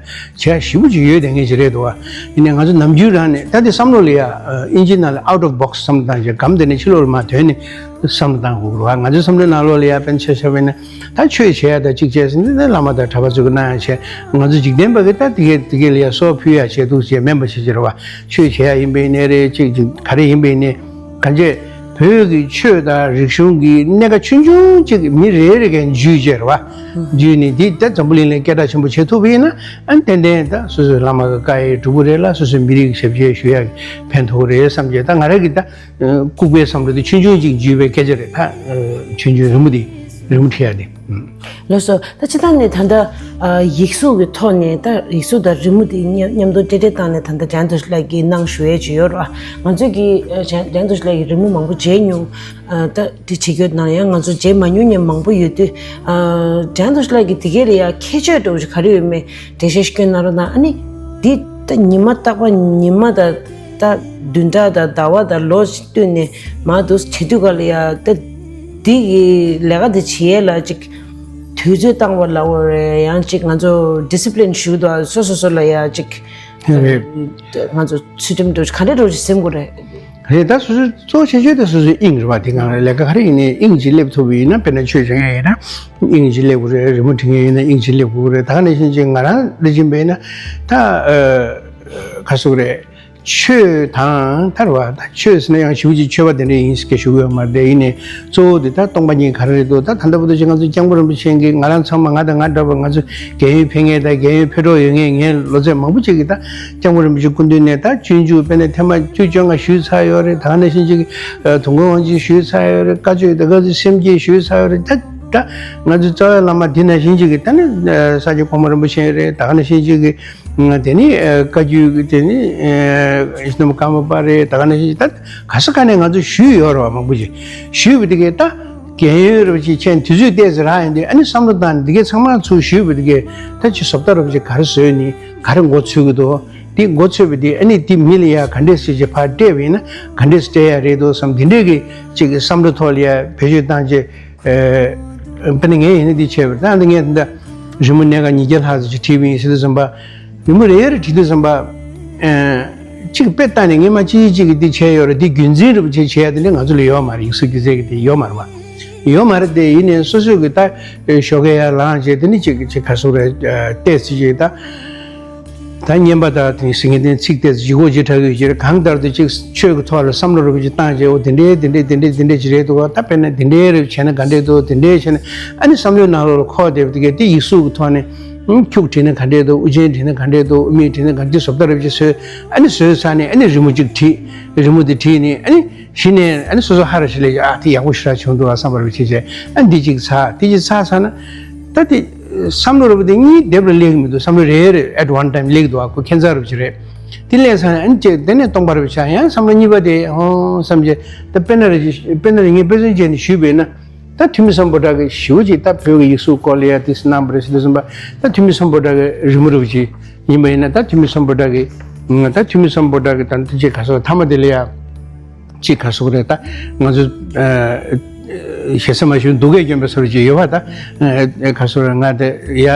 བྱེད་ཡ་ཞེ་པོ་ཅིག་ཡོད་བསྡད་མཁན་ཅིག་རེད་འདུག་བ། ཡིན་ནའི་ང་ཚོ་ནམ་རྒྱུན་རང་ནས་ད་དེ་བསམ་བློ་ལ་ཡ་ཨིན་ཇི་ནང་ལ་out of box བསམ་བློ་བཏང་བྱས། སྒམ་དེ་ནས་ཕྱི་ལོགས་ལ་མར་དོན་ནས་བསམ་བློ་བཏང་དགོས་ཀྱི་རེད་བ། ང་ཚོའི་བསམ་བློའི་ནང་ལོགས་ལ་ཡ་དཔེར་ན་ཆ་བཞག་པ་ཡིན་ན། ད་ཆོས་བྱེད་ཡ་ད་གཅིག་བྱས་ཟིན་ཏེ། ད་བླ་མ་དང་གྲྭ་པ་ཚོ་གི་གནང་ཡ་བྱས། ང་ཚོ་འཇིག་རྟེན་པ་གི་ད་དེ་གས་དེ་གས་ལ་ཡ་གསོལ་ཕུལ་ཡ་བྱས་འདུག་བྱས་མེད་པ་བྱེད་ཀྱི་རེད་བ། ཆོས་བྱེད་ཡ་ཡིན་པ་ཡིན་ནའི་རེད། ཅིག་ཅིག་ག་རེ་ཡིན་པ་ཡིན་ནའི། གང་བྱས་བོད་ཀྱི་ཆོས་དང་རིག་གཞུང་གི་གནད་ཀ་ཆུང་ཆུང་ཅིག་མི་རེ་རེ་གས་འཇུས་བྱས་རེད་བ། འཇུས་ནས་འདི་ད་འཛམ་བུ་གླིང་ལ་སྐད་གྲགས་ཆེན་པོ་བྱེད་ཐུབ་པ་ཡིན་ན། ཨ་ནི་ཏན་ཏན་ད་སོ་སོའི་བླ་མ་གི་བཀའ་ཡི་སྒྲུབ་པ་རེད་ལ། སོ་སོའི་མི་རིགས་ཀྱི་ཞབས་ཕྱི་ཞུ་ཡ་གི་ཕན་ཐོགས་རེད་བསམ་བྱས། ད་ང་རང་གི་ད་ལྐུགས་པའི་བསམ་བློ་དེ་ཆུང་ཆུང་ཅིག་འཇུས་པའི་སྐད་ཆ་རེད། ད་ཆུང་ཆུང་རི་མོ་དེ། རི་མོ་བྲིས་ཡ་དེ། ལགས་སོ། ད་སྤྱིར་བཏང་ནས་ད་ལྟ་ཨ། ཡིག་གཟུགས་ཀྱི་ཐོག་ནས། ད་ཡིག་གཟུགས་དང་རི་མོ་དེ་མཉམ་མཉམ་དུ་འབྲེལ་འདྲིས་བཏང་ནས། ད་ལྟ་འཇམ་དབྱངས་རྡོ་རྗེ་ལགས་ཀྱིས་གནང་བཞུགས་ཡས་ཅིག་ཡོད་རེད་བ། ང་ཚོས་ཀྱིས་ཨ། འཇམ་དབྱངས་རྡོ་རྗེ་ལགས་ཀྱི་རི་མོ་མང་པོ་མཇལ་མྱོང་། ཨ། ད་དེ་བྲིས་ཡོད་ནའང་ཡང་ང་ཚོ་མཇལ་མ་མྱོང་མཁན་མང་པོ་ཡོད་དུས། ཨ། འཇམ་དབྱངས་རྡོ་རྗེ་ལགས་ཀྱིས་དེ་གའི་ལ་ཡ་ཁྱད་ཆོས་འདྲ་བོ་ཞིག་ག་རེ་ཡོད་མེད་འགྲེལ་བཤད་ཞིག་སྐྱོན་གནང་རོགས་གནང་། ཨ་ནི་འདི་ད་ཉི་མ་རྟག་པར་ཉི་མ་དང་། ད་བདུན་ཕྲག་དང་ཟླ་བ་དང་ལོ་ཞིག་བསྟུད་ནས་མར་འདུག་བྱེད་དུས་ག་ལ་ཡ། ད་འདི་གི་ལས་ཀ་འདི་བྱེད་ཡས་ལ་ཅིག་དུས་ཚོད་བཏང་བ་ལབ་དགོས་རེད། ཡང་ཅིག་ང་ཚོ་ཌི་སི་པི་ལིན་ཞུ་དང་། སོ་སོ་སོ་ལ་ཡ་ཅིག་ཡོད་རེད། ང་ཚོ་ཚུལ་ཁྲིམས་འདྲ་ག་འདྲ་འདྲ་ཞིག་སེམས་དགོས་རེད། རེད། ད་སོ་སོའི་གཙོ་ཆེ་ཤོས་དེ་སོ་སོའི་དབྱིངས་རེད་བ། དེ་སྒང་ལ་ལས་ཀ་ག་རེ་ཡིན་ནའི་དབྱིངས་ཅིག་སླེབས་ཐུབ་པ་ཡིན་ན། དཔེར་ན་ཆོས་བྱེད་མཁན་ཡིན་ན་དབྱིངས་ཅིག་སླེབས་དགོས་རེད། རི་མོ་བྲིས་མཁན་ཡིན་ན་དབྱིངས་ཅིག་སླེབས་དགོས་རེད། ད་ག་ནང་བཞིན་ཅིག་ང་རང་འདྲ་བྱེད་པ་ཡིན་ན། ད་ཨ། ག་ཟེར་དགོས་རེད། ཆོས་དང་ཐར་བ། ད་ཆོས་ཟེར་ན་ཡང་ཞེ་པོ་ཅིག་ཆོས་པ་དེ་འདྲ་ཡིན་ཟེར་གྱི་ཞུ་གི་ཡོད་མ་རེད། ཡིན་ནའི་གཙོ་བོ་དེ་ད་སྟོང་པ་ཉིད་ག་རེ་རེད་འདུག་ད་ད་ལྟ་བར་དུ་ཅིག་ང་ཚོ་སྐྱབས་མགོན་རིན་པོ་ཆེ་གིས་ང་རང་ཚང་མ། ང་དང་ང་འདྲ་བ། ང་ཚོ་རྒན་ཡོལ་ཕེབས་མཁན་དང་རྒན་ཡོལ་ཕེབས་གྲབས་ཡོད་མཁན་ངའི་ལོ་ཚད་མང་པོ་ཅིག་གིས་ད་སྐྱབས་མགོན་རིན་པོ་ཆེ་སྐུ་མདུན་ནས་ད་སྤྱོད་འཇུག་དཔེར་ན་ཐེངས་མ་བཅུ་བཅོ་ལྔ་ཞུས་ཚར་ཡོད་རེད། ད་ག་ནང་བཞིན་ཅིག་ཨ། དུས་འཁོར་དབང་ཆེན་ཞུས་ཚར་ཡོད་རེད། བཀའ་ཆོས་ད་ག་ཚོད་སེམས་བསྐྱེད་ཞུས་ཚར་ཡོད་རེད། ད་ད་ང་ཚོའི་རྩ་བའི་བླ་མ་འདི་ནང་བཞིན་ཅིག་གིས། ད་ནི་ཨ། ས་སྐྱ་གོང་མ་རིན་པོ་ཆེ་རེད། ད་ག་ནང་བཞིན་ཅིག་གིས། དེ་ནི་ཨ། བཀའ་བརྒྱུད་ཀྱི་དེ་ནི་ཨ། ཡིད་བཞིན་ནོར་བུ་ཀརྨ་པ་རེད། ད་ག་ནང་བཞིན་ད་ག་ས་ག་ནས་ང་ཚོ་ཞུས་ཡོད་རེད་བ། མང་པོ་ཞིག་ཞུས་པ་དེ་གས་ད་རྒན་ཡོལ་རེད་བ་ཅིག་ཁྱེད་དུས་ཚོད་ཏོག་ཙམ་རག་ཡོང་དུས། ཨ་ནི་བསམ་བློ་བཏང་ནས་དེ་གས་ཚང་མ་ཚུར་ཞུས་པ་དེ་གས། ད་ཅིག་བཟོ་ལྟ་རེད་བ་ཅིག་ག་རེ་བཟོས་ནི། ག་རེ་མགོ་ཚོས་ཀྱི་འདུག་དེ་མགོ་ཚོས་པ་དེ་ཨ་ནི་དེ་མི་ལ་ཡ་ག་འདྲས་སེ་ཅིག་ཕར་སྤྲད་པ་ཡིན་ན་ག་འདྲས་སེ་སྤྲད་ཡ་རེད་འདུག་བསམ། དེ་འདྲས་ཀྱི་ཅིག་བསམ་བློ་ཐོག་ལ་ཡ་བེད་སྤྱོད་བཏང་བྱས། ཨ། དཔེར་ན་ངས་ཡིན་ན་འདི་བྱས་པ་རེད། ད་འདི་ངས་ད་རི་མོ་སྣ་ཁ་ཉིས་བརྒྱ་ལྷག་ཙམ་ཅིག་བྲིས་པ་ཡིན་ཟེར་དུས་ཙམ་པ། རི་མོ་རེ་རེ་བྲིས་དུས་ཙམ་པ། ཨ། གཅིག་དཔེ་ལྟ་ནས་སྔོན་མ་གཅིག་གཅིག་གིས་འདི་བྱས་ཡོད་རེད། འདི་རྒྱུན་འཛིན་རིན་པོ་ཆེ་བྱས་ཡ་དེ་འདྲ་ང་ཚོ་ལ་ཡོད་མ་རེད། ཡིག་གཟུགས་སྒྱུ་རྩལ་གྱི་དེ་ཡོད་མ་རེད་བ། ཡོད་མ་རེད་དེ། ཡིན་ནའི་སོ་སོ་གི་ད་ཞོགས་ཀས་ཡར་ལངས་བྱས་དེ་ནི་གཅིག་གཅིག་ག་སོ་རེད། ཏོག་ཙམ་ཅིག་ད་ད་བརྙན་པ་དང་དེ་ཟིན་གྱི་དེ་ཚིག་ཏོག་ཙམ་ཅིག་གོ་ཅིག་གྲག་གི་ཡོད་ཀྱི་རེད། གང་ལྟར་དུ་ཅིག་ཆོས་ཀྱི་ཐོག་ལ་བསམ་བློ་རིན་པོ་ཆེ་བཏང་བྱས། འོ་དེ་འདྲའི་དེ་འདྲའི་དེ་འདྲའི་དེ་འདྲའི་ཅིག་རེད་འདུག་བ། ད་དཔེར་ན་དེ་འདྲའི་རེ་བྱས་ན་ག་འདྲས་འདུག་དེ་འདྲའི་བྱས་ན་ཨ་ནི་བསམ་བློའི་ནང་ལོགས་ལ་འཁོར་བསྡད་པ་དེ་གས་དེ་ཡིག་གཟུགས་ཀྱི་ཐོག་ནས། ཨུམ། ཁྱུག་བྲིས་ན་ག་འདྲས་འདུག་དབུ་ཅན་བྲིས་ན་ག་འདྲས་འདུག་དབུ་མེད་བྲིས་ན་ག་འདྲས། བཟོ་ལྟ་རེ་བྱས་བཟོས། ཨ་ནི་བཟོས་ཚར་ནས་ཨ་ནི་རི་མོ་གཅིག་བྲིས། རི་མོ་དེ་བྲིས་ནས་ཨ་ནི་གཞི་ནས་ཨ་ནི་སོ་སོ་ཧ་ར་ཞིག་ལས། ཨ་དེ་ཡག་པོ་ཞེ་དྲག་བྱུང་འདུག་ཨ་བསམ་པ་རེ་བྱས་བྱས། ཨ་འདི་གཅིག་ཚར། དེ་གཅིག་ཚར་ཚར་ན་ད་དེ་བསམ་བློ་རེ་བ་དེ་གཉིས་སྡེབ་ལ་སླེབས་ཀྱི་མི་འདུག་བསམ་བློ་རེ་རེ་at one time སླེབས་ཀྱི་འདུག་ཨ་ཁོ་ཁྱད་མཚར་རེ་བྱས་རེད། དེ་སླེབས་ཚར་ནས་ཨ་ནི་གཅིག་དེ་ནས་སྟོང་པ་རེ་བྱས། ཡང་བསམ་བློ་གཉིས་པ་དེ་ཧོ་བསམ་བྱས། ད་དཔེར་ན་རེ་བྱས། དཔེར་ན་རེ་ངས་དཔེ་མཚོན་བྱས་ནས་ཞུས་པ་ཡིན་ན། ད་ཐུ་མི་སམ་བྷོ་ཊ་གི་ཞེ་པོ་ཅིག་ད་བོད་ཀྱི་ཡིག་གཟུགས་སྐོར་ལ་ཡ་དེ་གནང་བ་རེད་ཟེར་དུས་ཙམ་པ། ད་ཐུ་མི་སམ་བྷོ་ཊ་གི་རི་མོ་རེ་བ་ཅིག་ཡིན་པ་ཡིན་ན། ད་ཐུ་མི་སམ་བྷོ་ཊ་གི་ད་ཐུ་མི་སམ་བྷོ་ཊ་གི་ད་འདི་ཅིག་ག་སོ་མཐའ་མ་དེ་ལ་ཡ་ཅིག་ག་སོ་རེད། ད་ང་ཚོ་ཞེ་ས་མ་ཞུ་འདུག་གས་སྐྱོན་པའི་སོར་ཅིག་ཡོད་པ། ད་ག་སོ་རེད། ང་དེ་ཡ་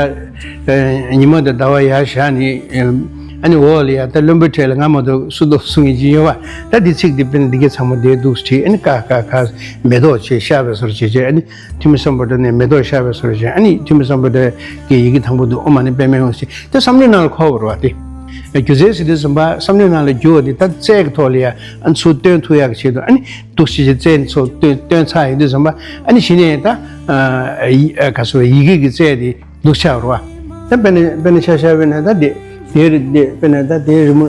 ཉི་མ་དང་ཟླ་བ་ཡར་བཞག་ནས། ཨ་ནི་འོག་ལ་ཡ་ད་བློན་པོའི་གྲས་ལ་ང་མ་གཏོགས་སུ་གཏོགས་གསུང་མཁན་ཅིག་ཡོད་པ། ད་འདི་ཚིག་འདི་དཔེར་ན་འདི་གས་ཚང་མ་འདིར་འདུག་བྲིས། ཨ་ནི་ཀ་ཁ་ག་མེ་ཏོག་ཅེས་ཤར་བའི་སོར་བྱས་བྱས། ཨ་ནི་ཐུ་མི་སམ་བྷོ་ཊ་ནས་མེ་ཏོག་ཤར་བའི་སོར་བྱས། ཨ་ནི་ཐུ་མི་སམ་བྷོ་ཊ་གི་ཡི་གེ་དང་པོ་འདུག་ཨོཾ་མ་ཎི་པདྨེ་ཧཱུྃ་ཟེར། དེ་བསམ་བློའི་ནང་ལ་འཁོར་བ་རེད་བ། དེ་སྒྱུ་རྩལ་ཟེར་དུས་ཙམ་པ་བསམ་བློའི་ནང་ལ་འགྱུར་བ་དེ་ད་རྩལ་གྱི་ཐོག་ལ་ཡ་ཨ་ནི་ཚུར་སྟོན་ཐུབ་ཡག་གི་ཆེད་དུ། ཨ་ནི་འདུག་སེ་བྱས་རྩལ་ཚུར་སྟོན་སྟོན་ཚར་ཡོང་དུས་ཙམ་པ། ཨ་ནི་གཞི་ནས་ད་ཨ་ཡི་ཨ་ག་སོ་ཡི་གེ་གི་རྩལ་དེ་འདུག་ཆགས་རེད་བ། ད་དཔེར་ན་དཔེར་ན་ཆ་བཞག་པ་ཡིན་ན། ད་དེ་དེ་རེད། དེ་དཔེར་ན་ད་དེ་རི་མོ་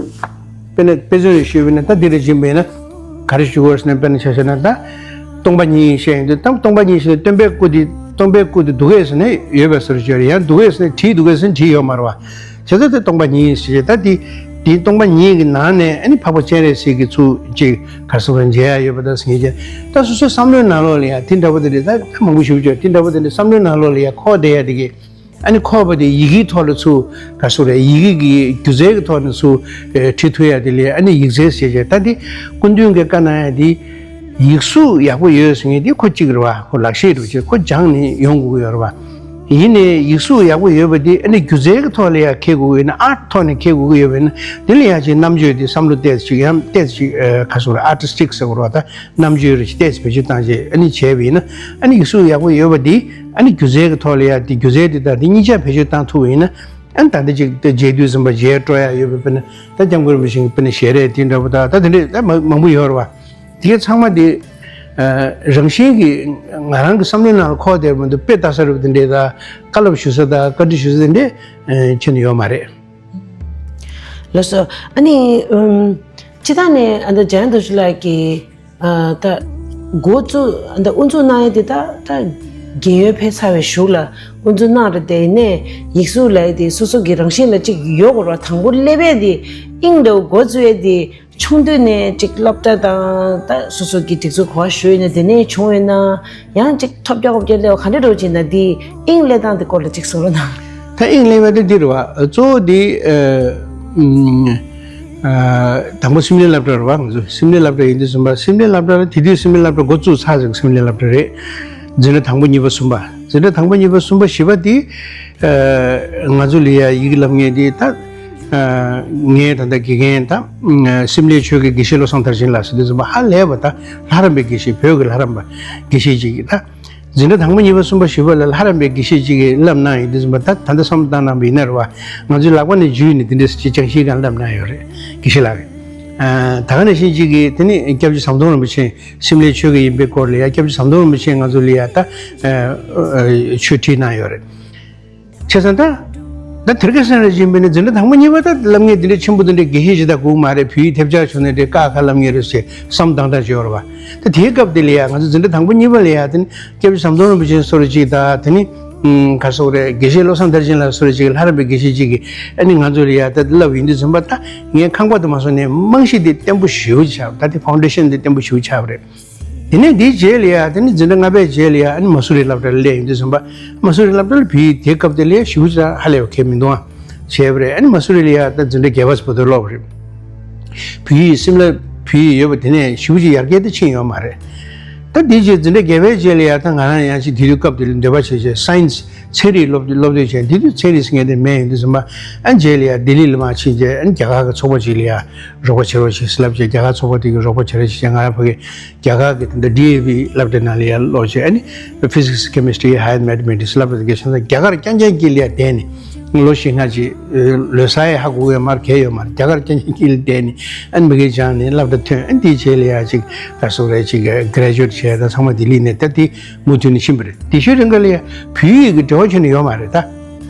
དཔེར་ན་དཔེ་མཚོན་རེ་ཞུས་པ་ཡིན་ན། ད་དེ་རེ་བྱིན་པ་ཡིན་ན་ག་རེ་ཞུ་དགོས་ཟེར་ན། དཔེར་ན་ཆ་བཞག་ན་ད་སྟོང་པ་ཉིད་བཤད་ཡོང་དུས། ད་སྟོང་པ་ཉིད་ཟེར་ན་སྟོན་པའི་སྐུ་དེ་སྟོན་པའི་སྐུ་དེ་འདུག་གས་ཟེར་ན་ཡོད་པའི་སོར་བྱས་རེད། ཡང་འདུག་གས་ཟེར་ན་བྲིས་འདུག་གས་ཟེར་ན་བྲིས་ཡོད་མ་རེད་བ། བྱས་ཙང་ད་སྟོང་པ་ཉིད་ཟེར་བྱས། ད་དེ་དེ་སྟོང་པ་ཉིད་ཀྱི་ནང་ནས་ཨ་ནི་འཕགས་པ་སྤྱན་རས་གཟིགས་ཀྱི་ཚུལ་ཅིག་ག་སོ་རེད། མཇལ་ཡ་ཡོད་པ་དང་ཟེར་མཁན་ཅིག་ད་སོ་སོའི་བསམ་བློའི་ནང་ལོགས་ལ་ཡ་དེ་འདྲ་པོ་དེ་འདྲ་ད་ད་མང་པོ་ཞུ་རྒྱུ་དེ་འདྲ་པོ་དེ་འདྲ་བསམ་བློའི་ནང་ལོགས་ལ་ཡ་འཁོར་བསྡད་ཡ་དེ་གི། ཨ་ནི་འཁོར་བ་དེ་ཡི་གེའི་ཐོག་ལ་ཚུར་ག་སོ་རེད། ཡི་གེ་གི་སྒྱུ་རྩལ་གྱི་ཐོག་ནས་ཚུར་ཨེ་བྲི་ཐུབ་ཡ་དེ་ལ་ཨ་ནི་ཡིག་རྩལ་ཟེར་བྱས། ད་དེ་སྐུ་མདུན་གྱིས་བཀའ་གནང་ཡ་དེ་ཡིག་གཟུགས་ཡག་པོ་ཡོད་ཟེར་མཁན་དེ་ཁོ་གཅིག་རེད་བ། ཁོ་ལག་ཤེས་རེད་བ། ཁོ་སྦྱངས་ནས་ཡོང་དགོས་ཀྱི་ཡོད་རེད་བ། ཡིན་ནའི་ཡིག་གཟུགས་ཡག་པོ་ཡོད་པ་དེ་ཨ་ནི་སྒྱུ་རྩལ་གྱི་ཐོག་ལ་ཡ་འཁྱེར་དགོས་ཀྱི་ཡོད་ན། ཨརཊ་ཐོག་ནས་འཁྱེར་དགོས་ཀྱི་ཡོད་པ་ཡིན་ན། དེ་ལ་ཡ་ཅིག་རྣམ་དཔྱོད་དེ་བསམ་བློ་ཏོག་ཙམ་ཅིག་ཡང་ཏོག་ཙམ་ཅིག་ཨ་ག་སོ་རེད། ཨར་ཊི་སི་ཊིག་ཟེར་དགོས་རེད་བ། ད་རྣམ་དཔྱོད་རེ་ཞིག་ཏོག་ཙམ་བེད་སྤྱོད་བཏང་བྱས་ཨ་ནི་བྱས་པ་ཡིན་ན། ཨ་ནི་ཡིག་གཟུགས་ཡག་པོ་ཡོད་པ་འདི་ཨ་ནི་སྒྱུ་རྩལ་གྱི་ཐོག་ལ་ཡ་དེ་སྒྱུ་རྩལ་འདི་དང་དེ་གཉིས་ཆ་བེད་སྤྱོད་བཏང་ཐུབ་པ་ཡིན་ན། ཨ་ནི་ད་ལྟ་ཅིག་དེ་མཇལ་དུས་ཙམ་པ་མཇལ་སྤྲོ་ཡ་ཡོད་པའི། དཔེར་ན་ད་སྐྱབས་མགོན་རིན་པོ་ཆེ་གི་དཔེར་ན་ཞལ་རས་དེ་འདྲ་པོ་དང་། ད་དེ་འདྲས་ད་མང་མང་པོ་ཡོད་རེད་བ། དེ་གའི་ཚང་མ་དེ་ཨ་རང་བཞིན་གྱིས་ང་རང་གི་བསམ་བློའི་ནང་ལ་འཁོར་བསྡད་པ་མ་གཏོགས། དཔེ་ལྟ་ས་རེད་པ་དེ་འདྲས་དང་། བཀའ་སློབ་ཞུ་ས་དང་བཀའ་འདྲི་ཞུ་ས་དེ་འདྲས་ཨ་ཁྱོན་ནས་ཡོད་མ་རེད། ལགས་སོ། ཨ་ནི་ཨུམ་སྤྱིར་བཏང་ནས་ཨ་ད་འཇམ་དབྱངས་རྡོ་རྗེ་ལགས་ཀྱིས་ཨ་ད་འགོ་བཙུགས། ཨ་ད་དབུ་འཛུགས་གནང་ཡས་དེ་ད་ད་རྒས་ཡོལ་ཕེབས་ཚར་བའི་གཞུག་ལ་དབུ་འཛུགས་གནང་རེད་དེ། ཡིན་ནའི་ཡིག་གཟུགས་ལབ་ཡས་དེ་སོ་སོ་གི་རང་བཞིན་ལ་ཅིག་ཡོད་དགོས་རེད་བ། དང་པོ་སླེབས་ཡས་དེ་དབྱིངས་འདྲ་བོ་འགོ་བཙུགས་ཡས་དེ། ཆུང་དུས་ནས་ཅིག་སློབ་གྲྭ་དང་ད་སོ་སོ་གི་སྒྲིག་འཛུགས་ག་པར་ཞུགས་ཡོད་ན་དེ་ནས་བྱུང་ཡོད་ན། ཡང་ཅིག་ཐོབ་རྒྱག་གོ་རྒྱག་སླེབས་པ་ག་འདྲ་འདྲ་བོ་ཅིག་ན། དེ་དབྱིངས་སླེབས་སྟངས་དེ་སྐོར་ལ་ཅིག་གསུང་རོགས་གནང་། ད་དབྱིངས་སླེབས་པ་དེ་འདི་རེད་བ། གཙོ་བོ་དེ་ཨ་ཨུམ་ཨ་དང་པོ་སིམ་ལའི་སློབ་གྲྭ་རེད་བ། ང་ཚོ་སིམ་ལའི་སློབ་གྲྭ་ཡིན་དུས་ཙམ་པ། སིམ་ལའི་སློབ་གྲྭ་ལ་དེ་དུས་སིམ་ལའི་སློབ་གྲྭ་འགོ་བཙུགས་ཚར་ཟིག་སིམ་ལའི་སློབ་གྲྭ་རེད། འཛིན་གྲྭ་དང་པོ་གཉིས་པ་གསུམ་པ། འཛིན་གྲྭ་དང་པོ་གཉིས་པ་གསུམ་པ་བཞི་པ་དེ་ཨ་ང་ཚོ་ལ་ཡ་ཡི་གེ་བསླབ་མཁན་དེ་ད་ཨ་ངའི་ད་ལྟ་དགེ་རྒན་ད་ཨ་སིམ་ལའི་ཆོས་དགེ་དགེ་བཤེས་བློ་བཟང་མཐར་ཕྱིན་ལགས་ཟེར་དུས་ཙམ་པ། ཧ་ལས་པ། ད་ལྷ་རམས་པའི་དགེ་བཤེས། བོད་ཀྱི་ལྷ་རམས་པ་དགེ་བཤེས་ཅིག་གིས། ད་འཛིན་གྲྭ་དང་པོ་གཉིས་པ་གསུམ་པ་བཞི་པ་ལ་ལྷ་རམས་པའི་དགེ་བཤེས་ཅིག་གིས་བསླབ་གནང་ཡོད་དུས་ཙམ་པ། ད་ད་ལྟ་བསམ་བློ་བཏང་གནང་བ་ཡིན་ན་རེད་བ། ང་ཚོའི་ལག་པ་ནས་འཇུས་ནས་དེ་འདྲ་ཅིག་ཅང་ཤེས་གང་བསླབ་གནང་ཡོད་རེད། དགེ་བཤེས་ལགས་ཀྱིས། ཨ་ད་ག་ནང་བཞིན་ཅིག་གིས་དེ་ནི་སྐྱབས་རྗེ་ཟམ་གདོང་རིན་པོ་ཆེ། སིམ་ལའི་ཆོས་དགེ་ཡིན་པའི་སྐོར་ལ་ཡ་སྐྱབས་རྗེ་ཟམ་གདོང་རིན་པོ་ཆེས་ང་ཚོ་ལ་ཡ་ད་ཨ་ཨ་ཆོས་ཁྲིད་གནང་ཡོད་རེད། བྱས་ཙང་ད་ད་དེར་ཁ་སང་རེ་བཞིན་པས་ནི་འཛིན་གྲྭ་དང་པོ་གཉིས་པ་ད་བསླབ་མཁན་དེ་འདྲའི་ཆེན་པོ་དེ་འདྲའི་དགེ་བཤེས་ཞིག་ད་དགོས་མ་རེད། བོད་ཡིག་ཐེབས་ཆག་བྱུང་ནས་དེ་ཀ་ཁ་བསླབ་མཁན་རེད་ཟེར་བསམ་བཏང་བཏང་བྱས་ཡོད་རེད་བ། ད་དེའི་སྐབས་དེ་ལ་ཡ་ང་ཚོ་འཛིན་གྲྭ་དང་པོ་གཉིས་པ་ལ་ཡ་དེ་ནི་སྐྱབས་རྗེ་ཟམ་གདོང་རིན་པོ་ཆེ་སོགས་ཅིག་དང་། དེ་ནི་ཨུམ་ག་སོགས་རེད། དགེ་བཤེས་བློ་བཟང་མཐར་ཕྱིན་ལགས་སོགས་ཅིག་ལྷ་རམས་པའི་དགེ་བཤེས་ཅིག་གིས་ཨ་ནི་ང་ཚོ་ལ་ཡ་ད་བསླབ་ཡོང་དུས་ཙམ་པ། ད་ངས་ཁང་པ་དུ་མ་སོང་ནས་རྨང་གཞི་དེ་བརྟན་པོ་ཞེ་པོ་ཅིག་ཆགས། ད་དེ་ཕའུན་ཌེ་ཤན་དེ་བརྟན་པོ་ཞེ་པོ་ཆགས་པ་རེད། དེ་ནས་དེའི་རྗེས་ལ་ཡ་དེ་ནི་འཛིན་གྲྭ་ལྔ་པའི་རྗེས་ལ་ཡ་ཨ་ནི་མ་སུ་རི་སློབ་གྲྭ་ལ་སླེབས་ཡོང་དུས་ཙམ་པ། མ་སུ་རི་སློབ་གྲྭ་ལ་བོད་ཡིག་དེའི་སྐབས་དེ་ལ་ཡ་ཞེ་པོ་ཅིག་ཧ་ལས་པ་གང་ཡང་མི་འདུག་ཨ། བྱས་པ་རེད། ཨ་ནི་མ་སུ་རི་ལ་ཡ་ད་འཛིན་གྲྭ་བརྒྱད་པ་བར་དུ་སློབ་པ་རེད། བོད་ཡིག་སིམ་ལ་བོད་ཡིག་ཡོད་པ་དེ་ནས་ཞེ་པོ་ཅིག་ཡར་རྒྱས་དེ་ཕྱིན་ཡོད་མ་རེད། ད་དེའི་རྗེས་འཛིན་གྲྭ་བརྒྱད་པའི་རྗེས་ལ་ཡ་ད་ང་རང་ཡང་ཅིག་དེ་དུས་སྐབས་དེ་ལ་འདོད་པ་བྱས་བྱས་སའེན་སི་ ཚན་རིག་སློབ་སློབ་དེབ་བྱས། དེ་དུས་ཚན་རིག་ཟེར་མཁན་དེ་མེད། ཡིན་དུས་ཙམ་པ་ཨ་རྗེས་ལ་ཡ་ལྡི་ལི་ལ་མར་ཕྱིན་རྗེས། ཨ་རྒྱ་གར་གྱི་ཚོགས་པ་ཅིག་ལ་ཡ་རོགས་པ་བྱེད་རོགས་བྱེད་ཟེར་ལབ་བྱས། རྒྱ་གར་ཚོགས་པ་དེ་གིས་རོགས་པ་བྱེད་རོགས་བྱེད་བྱས། ང་རང་ཕ་གི་རྒྱ་གར་གྱི་ད་ལྟ་ཌི་ཨེ་བི་སློབ་གྲྭ་ནང་ལ་ཡ་སློབ་བྱས། ཨ་ནི་ཕི་ཟིག་སི། ཁེ་མི་སི་ཊི་རི། ཧ་ཡར་མེ་ཐེ་མེ་ཊིག་སི་སློབ་གྲྭ་དེ་གའི་ཆ་ཚང་རྒྱ་གར་རྐྱང་རྐྱང་དཀྱིལ་ལ་ཡ་བསྡད་ནས། ལོ་བཞི་ལྔ་ཅིག་ལོ་ཙཱ་ཡི་ཧ་གོ་གི་ཡོད་མ་རེད། གང་ཡོད་མ་རེད། རྒྱ་གར་རྐྱང་རྐྱང་དཀྱིལ་བསྡད་ནས། ཨ་ནི་མ་གིར་སྦྱངས་ནས་སློབ་གྲྭ་ཐོན། ཨ་ནི་དེའི་རྗེས་ལ་ཡ་ཅིག་ག་རེ་ཟེར་དགོས་རེད། ཅིག་གྷི་རེ་ཇུ་ཨེཊ་བྱས། ད་ཚང་མ་ལྡི་ལི་ནས། ད་དེ་མུ་མཐུད་ནས་ཕྱིན་པ་རེད། དེ་ཤོད་རིང་ག་ལ་ཡ་བོད་ཡིག་གི་འབྲེལ་བ་ཁྱོན་ནས་ཡོད་མ་རེད་ད།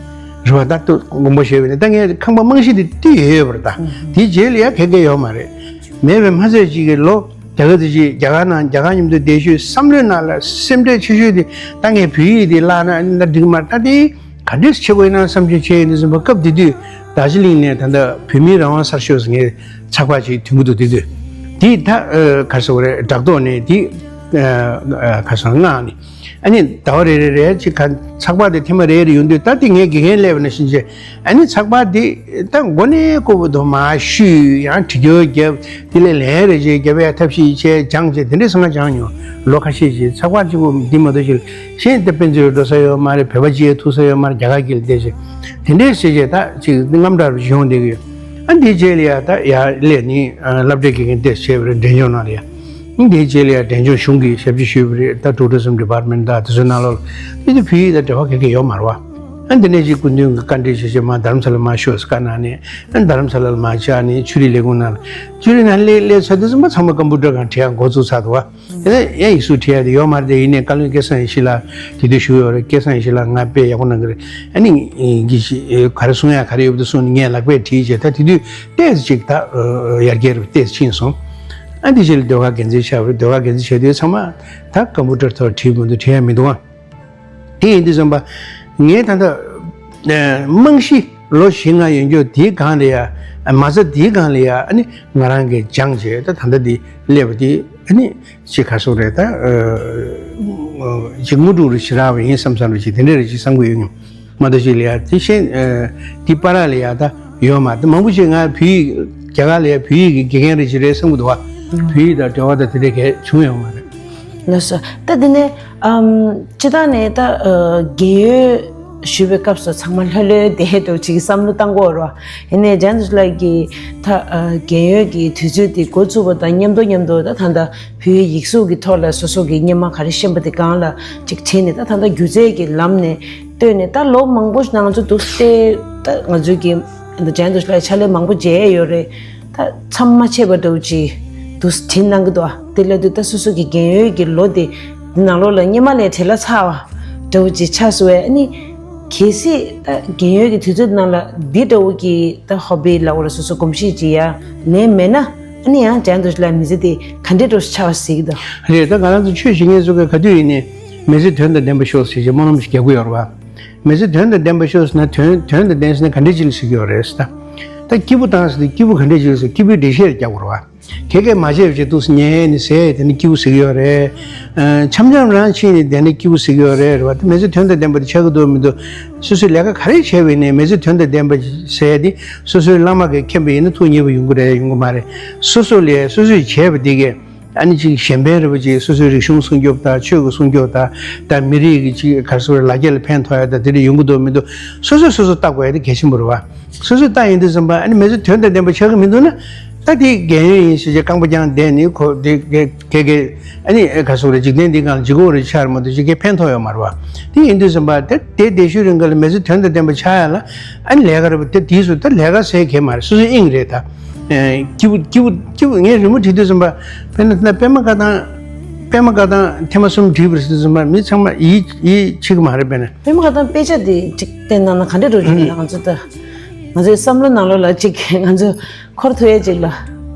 རེད་བ། ད་དུ་དགོངས་པ་བཞེས་པ་ཡིན་ན། ད་ངས་ཁང་པ་རྨང་གཞི་དེ་དུས་ཡོད་ཡོད་པ་རེད་ད། དེའི་རྗེས་ལ་ཡ་ག་གེ་ཡོད་མ་རེད། མེད་པའི་མ་ཚད་ཅིག་གི་ལོ་རྒྱ་གར་དེ་ཅིག་རྒྱ་གར་ནང་རྒྱ་གར་མཉམ་དུ་བསྡད་ཤོས་བསམ་བློའི་ནང་ལ་སེམས་ཁྲལ་ཆེ་ཤོས་དེ། ད་ངས་བོད་ཡིག་དེ་བརླག་ན་ཨ་ནི་ད་འགྲིག་མ་རེད། ད་དེ་ག་འདྲས་བྱེད་དགོས་ཡིན་ན་བསམ་བྱས་བྱས་ཡིན་དུས་ཙམ་པ། སྐབས་དེ་དུས་རྡོ་རྗེ་གླིང་ནས་ད་ལྟ་བོད་མིའི་རང་དབང་གསར་ཤོག་ཟེར་མཁན་ཚགས་པར་ཅིག་ཐོན་གྱི་འདུག་དེ་དུས་དེ་ད་ཨ་ག་རེ་ཟེར་དགོས་རེད། སྦྲག་ཐོག་ནས་དེ་ཨ་ག་རེ་ཟེར། མངགས་ནས། ཨ་ནི་ཟླ་བ་རེ་རེ་རེ་ཅིག་ག་ཚགས་པར་དེ་ཐེངས་མ་རེ་རེ་ཡོང་དུས། ད་དེ་ངས་དགེ་རྒན་སླེབས་པ་ནང་བཞིན་བྱས། ཨ་ནི་ཚགས་པར་དེ་ད་མགོ་ནས་མགོ་བར་དུ་མར་བཤུས། ཡང་བྲིས་སྐྱོར་བརྒྱབ། དེ་ལས་ལན་རེ་ཅིག་བརྒྱབ་ཡ་ཐབས་ཤེས་བྱས། སྦྱངས་བྱས། དེ་འདྲས་སེ་ང་སྦྱངས་མྱོང་། ལོ་ཁ་ཤས་ཅིག་ཚགས་པར་གཅིག་པོ་འདི་མ་གཏོགས་ཅིག་གཞན་དེ་དཔེ་མཛོད་འགྲོ་ས་ཡོད་མ་རེད། བོད་པ་གཅིག་ཐུག་ས་ཡོད་མ་རེད། རྒྱ་གར་དཀྱིལ་ལ་བསྡད་བྱས། དེ་འདྲས་བྱས་བྱས་ད་ཅིག་དངངས་སྐྲག་རུ་ཅིག་ཡོང་བསྡད་ཀྱི་ཡོད། ཨ་འདིའི་རྗེས་ལ་ཡ་ད་ཡར་སླེབས་ནས་ཨ་སློབ་གྲྭའི་དགེ་རྒན་ཏོག་ཙམ་བྱས་པ་རེད། འབྲས་ལྗོངས་ནང་ལ་ཡ། ཨ་འདིའི་རྗེས་ལ་ཡ་འབྲས་ལྗོངས་གཞུང་གིས་ཞབས་ཕྱི་ཞུས་པ་རེད། ད་ཊུ་རི་ཛིམ་ཌི་པཱར་ཊི་མེན་ཊི་དང་དེ་ཚོའི་ནང་ལོགས་ལ། དེ་དུས་བོད་ཡིག་དང་འབྲེལ་བ་ག་གེ་ཡོད་མ་རེད་བ། ཨ་འདི་ནས་ཅིག་སྐུ་མདུན་གྱིས་བཀའ་འདྲི་བྱས་བྱས། མར་རྡ་རམ་ས་ལར་མར་ཤོག་ཟེར་བཀའ་གནང་ནས། ཨ་རྡ་རམ་ས་ལར་མར་བཅར་ནས་ཆོས་རིག་ལས་ཁུངས་ནང་ལ། ཆོས་རིག་ནང་སླེབས་སླེབས་ཚར་དུས་ཙམ་པ་ཚང་མ་ཀམ་པུ་ཊར་སྒང་བྲིས་ཡག་འགོ་བཙུགས་ཚར་འདུག་བ། དེ་ནས་ཡང་ཡིག་གཟུགས་བྲིས་ཡག་དེ་ཡོད་མ་རེད་དེ། ཡིན་ནའི་བཀའ་བློན་སྐལ་བཟང་ཡེ་ཤེས་ལགས་དེ་དུས་བཞུགས་ཡོད་རེད། སྐལ་བཟང་ཡེ་ཤེས་ལགས་ང་དཔེ་ཡག་པོ་གནང་གི་རེད། ཨ་ནི་གི་ག་རེ་གསུང་ཡག་ག་རེ་ཡོད་པ་དེ་གསུངས་ནས་ངས་ལག་པས་བྲིས་བྱས། ད་དེ་དུས་ཏོག་ཙམ་ཅིག་ད་ཡར་རྒྱས་རུ་ཏོག་ཙམ་ཕྱིན་སོང་། ཨ་འདི་རྗེས་ལ་ཟློས་གར་འགན་འཛིན་ཆགས་པ་རེད། ཟློས་གར་འགན་འཛིན་བྱས་དུས་ཚང་མ་ད་ཀམ་པུ་ཊར་ཐོག་བྲིས་མི་འདུག་བྲིས་ཡག་མི་འདུག་ཨ། དེ་ཡིན་དུས་ཙམ་པ་ངས་ད་ལྟ་རྨང་གཞི་ལོ་བཞི་ལྔ་ཡོད་རྒྱུ་དེའི་སྒང་ལ་ཡ། མ་རྩ་དེའི་སྒང་ལ་ཡ། ཨ་ནི་ང་རང་གིས་སྦྱངས་བྱས། ད་ད་ལྟ་འདི་སླེབས་པ་དེ། ཨ་ནི་ཅིག་ག་རེ་ཟེར་དགོས་རེད། ད་ཅིག་དངོས་གྲུབ་རེ་ཞེ་དྲག་པ་ཡིན་བསམ་བསམ་རེ་ཅིག་དེ་འདྲ་རེ་ཅིག་བསམ་གྱི་ཡོད་མྱོང་། མ་གཏོགས་ཅིག་ལ་ཡ་དེ་བཞིན་ཨ་དེ་བར་ལ་ཡ་ད་ཡོད་མ་རེད། མང་པོ་ཅིག་ང་བོད་ཡིག་རྒྱ་གར་ལ་ཡ་བོད་ཡིག་གི་དགེ་རྒན་རེ་ཅིག་རེད་བསམ་གྱི་འདུག་བ། བོད་ཡིག་དང་འབྲེལ་བ་དང་དེ་འདྲ་གས་བྱུང་ཡོད་མ་རེད། ལགས་སོ། ད་དེ་ནས་ཨམ་སྤྱིར་བཏང་ནས་ད་ཨ་རྒན་ཡོལ་ཞུ་བའི་སྐབས་སུ་ཚང་མ་ལྷོད་ལྷོད་བསྡད་འདུག་ཅིག་བསམ་བློ་བཏང་གི་ཡོད་རེད་བ། ཡིན་ནའི་ཇ་ཡན་ཏུ་ལགས་ཀྱིས་ད་ཨ་རྒན་ཡོལ་གྱི་དུས་ཚོད་དེ་འགོ་བཙུགས་པ་དང་མཉམ་དུ་མཉམ་དུ་ད་ད་ལྟ་བོད་ཡིག་གཟུགས་ཀྱི་ཐོག་ལ་སོ་སོ་གི་སྙན་མ་ག་རེ་ཤེས་པ་དེ་སྒང་ལ་ཅིག་བྱས་ནས། ད་ད་ལྟ་སྒྱུ་རྩལ་གྱི་ལམ་ནས་བཏོན་ནས། ད་ལོ་མང་པོ་ཞིག་ནང་ང་ཚོ་འདུག་སྟེ། ད་ང་ཚོས་ཀྱི་ད་ཇ་ཡན་ཏུ་ལགས་ཕྱག་ལས་མང་པོ་མཇལ་ཡོད་རེད། ད་མཚམས་མ་ཆད་པ་འདྲ་བོ་ཅིག་འདུག་བྲིས་གནང་གི་འདུག་ཨ། དེ་ལབ་དུས་ད་སོ་སོ་གི་རྒན་ཡོལ་གྱི་ལོ་དེ་འདི་ནང་ལོགས་ལ་སྙན་མ་ལས་བྲེལ་བ་ཚ་བ་འདྲ་བོ་ཅིག་ཆགས་སོང་བས། ཨ་ནི་གལ་སྲིད་ད་རྒན་ཡོལ་གྱི་དུས་ཚོད་ནང་ལ་འདི་འདྲ་བོ་གི་ད་ཧོ་བི་ལབ་དགོས་རེད། སོ་སོ་གོམས་གཤིས་ཅིག་ཡ་ལེན་མེད་ན། ཨ་ནི་ཡང་ཇ་ཡན་ཏུ་ལགས་མི་ཚེ་དེ་ག་འདྲས་འདྲ་བོ་ཆགས་པ་གཟིགས་ཀྱི་འདུག་རེད། ད་ང་རང་ཚོ་ཆོས་བྱེད་མཁན་ཚོ་གིས་ག་དུས་ཡིན་ནའི་མི་ཚེ་དོན་དང་ལྡན་པ་ཤོག་ཟེར་བྱས་སྨོན་ལམ་ཞིག་རྒྱག་གི་ཡོད་རེད་བ། མི་ཚེ་དོན་དང་ལྡན་པ་ཤོག་ཟེར་ན། དོན་དོན་དང་ལྡན་ཟེར་ན་ག་འདྲ་ཅིག་ལ་ཟེར་གྱི་ཡོད་རེད་ཟེར། ད་ད་སྐྱིད་པོ་བཏང་ཟེར་དུས་སྐྱིད་པོ་ག་འདྲ་ཅིག་ལ་ཟེར། སྐྱིད་པོའི་འགྲེལ་བཤད་རྒྱག་དགོས་རེད་བ། ག་གེ་མ་བྱས་པ་བྱས་འདུག་སེ་ཉལ་ནས་ཟས་དེ་ནི་སྐྱིད་པོ་ཟེར་གྱི་ཡོད་རེད། འཆམ་འཆམ་རང་ཕྱིན་ནས་བསྡད་ན་སྐྱིད་པོ་ཟེར་གྱི་ཡོད་རེད། རེད་བ། དེ་མི་ཚེ་དོན་དང་ལྡན་པ་དེ་ཆགས་ཀྱི་འདུག་མི་འདུག་སོ་སོས་ལས་ཀ་ག་རེ་བྱས་པ་ཡིན་ནའི་མི་ཚེ་དོན་དང་ལྡན་པ་ཟེར་ཡ་དེ་སོ་སོའི་བླ་མ་གིས་མཁྱེན་པ་ཡིན་ན་ཐུགས་མཉེས་པོ་ཡོང་གི་རེད། ཡོང་གི་མ་རེད། སོ་སོ་ལས་སོ་སོས་བྱས་པ་དེ་གས། ཨ་ནི་ཅིག་གཞན་ཕན་རེ་བ་ཅིག་སོ་སོའི་རིག་གཞུང་སྲུང་སྐྱོབ་དང་། ཆོས་ཀྱི་སྲུང་སྐྱོབ་དང་། ད་མི་རིགས་ཀྱི་ཅིག་ག་རེ་ཟེར་དགོས་རེད། ལ་རྒྱ་ལ་ཕན་ཐོགས་ཡ་དང་དེ་འདྲ་ཡོང་གི་འདུག་མི་འདུག་སོ་སོས་སོ་སོ་བལྟ་དགོས་ཡ་དེ་གལ་ཆེན་པོ་རེད་བ། སོ་སོས་བལྟ་ཡོང་དུས་ཙམ་པ་ཨ་ནི་མི་ཚེ་དོན་དང་ལྡན་པ་ཆགས་ཀྱི་མི་འདུག་ན། ད་དེ་རྒན་ཡོལ་ཡིན་ཟེར་བྱས་རྐང་པ་བརྐྱངས་བསྡད་ནས། ཁོ་དེ་ག་གེ་ག་གེ་ཨ་ནི་ག་རེ་ཟེར་དགོས་རེད། འཇིག་རྟེན་འདིའི་སྒང་ལ་ལྗིད་ཁོག་རེ་ཆགས་རེད་མ་གཏོགས་ཅིག་ག་གེ་ཕན་ཐོགས་ཡོད་མ་རེད་བ། དེ་ཡིན་དུས་ཙམ་པ་དེ་དེ་བསྡད་ཤོས་རིང་ག་ལ་མི་ཚེ་དོན་དང་ལྡན་པ་ཆགས་ཡ་ལ། ཨ་ནི་ལས་ཀ་རེད་བ། དེ་དེའི་སུ་ད་ལས་ཀ་ཟེར་གྱི་མ་རེད། སོ་སོའི་དབྱིངས་རེད་ད། ཨེ། སྐྱིད་པོ་སྐྱིད་པོ་སྐྱིད་པོ། ངས་རི་མོ་བྲིས་དུས་ཙམ་པ། དཔེར་ན་ད་པད་མ་བཀའ་ཐང་། པད་མ་བཀའ་ཐང་ཐེངས་མ་གསུམ་བྲིས་པ་རེད་དུས་ཙམ་པ་མི་ཚང་མ་ཡིད་ཡིད་ཆེས་ཀྱི་མ་རེད། དཔེར་ན་པད་མ་བཀའ་ཐང་དཔེ་ཆ་དེ་ཅིག་བསྟན་གནང་ན་ག་འདྲས་འདྲ་བོ་ཅིག་ཡིན་ན། ང་ཚོ་ད་ང་ཚོའི་བསམ་བློ་ནང་ལོགས་ལ་ཅིག་ང་ཚོ་འཁོར་ཐུབ་ཡ་ཅིག་ལ།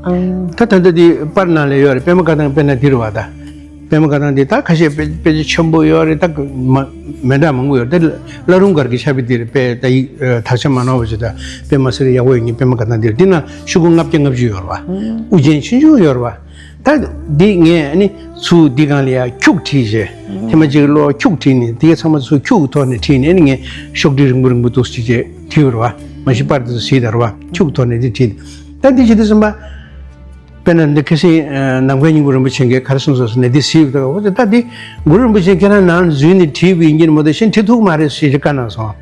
ཨང་། ད་ད་ལྟ་དེ་པར་ནང་ལ་ཡོད་རེད། པད་མ་བཀའ་ཐང་དཔེར་ན་འདི་རེད་བ། ད་པད་མ་བཀའ་ཐང་འདི་ད་ཁ་ཤས་དཔེ་དཔེ་ཆ་ཆེན་པོ་ཡོད་རེད། ད་མ་མི་འདྲ་མང་པོ་ཡོད་རེད། ད་བླ་རུང་སྒར་གྱི་ཕྱག་དཔེ་འདིར་དཔེ་ད་ཡིག་ཨ་དག་ཆ་མ་ནོར་བ་ཅིག་ད་དཔེ་མ་སྲིད་ཡག་པོ་ཡོད་མཁན་པད་མ་བཀའ་ཐང་འདིར། འདི་ན་ཤོག་གུ་ལྔ་བརྒྱ་ལྔ་བཅུ་ཡོད་རེད་བ། དབུ་ཅན་ཆུང་ཆུང་ཡོད་རེད་བ། ད་འདི་ངས་ཨ་ནི་ཚུར་འདི་སྒང་ལ་ཡ་ཁྱུག་བྲིས་བྱས། ཐེངས་མ་གཅིག་ལོག་ཁྱུག་བྲིས་ནས། དེ་གས་ཚང་མ་ཚུར་ཁྱུག་གི་ཐོག་ནས་བྲིས་ནས། ཨ་ནི་ངས་ཤོག་དྲིལ་རིང་པོ་རིང་པོ་འདུག་སེ་ཅིག་བྲིས་པ་རེད་བ། མ་གཞི་པར་དེ་ཚོ་གཟིགས་དང་རེད་བ། ཁྱུག་གི་ཐོག་ནས་འདི་བྲིས། ད་འདི་བྱེད་དུས་ཙམ་པ། དཔེར་ན་འདི་ཁ་སང་ནམ་མཁའི་སྙིང་པོ་རིན་པོ་ཆེ་གིས་ག་རེ་གསུངས་སོང་ཟེར་ན། འདི་གཟིགས་ཡོད་དོ། འོ་ད་འདི་གུ་རུ་རིན་པོ་ཆེ་ཁྱེད་རང་ནང་འཛུལ་ནས་བྲིས་པ་ཡིན་གྱི་མ་གཏོགས་གཞན་བྲིས་ཐུབ་མ་རེད་ཟེར་བཀའ་གནང་སོང་།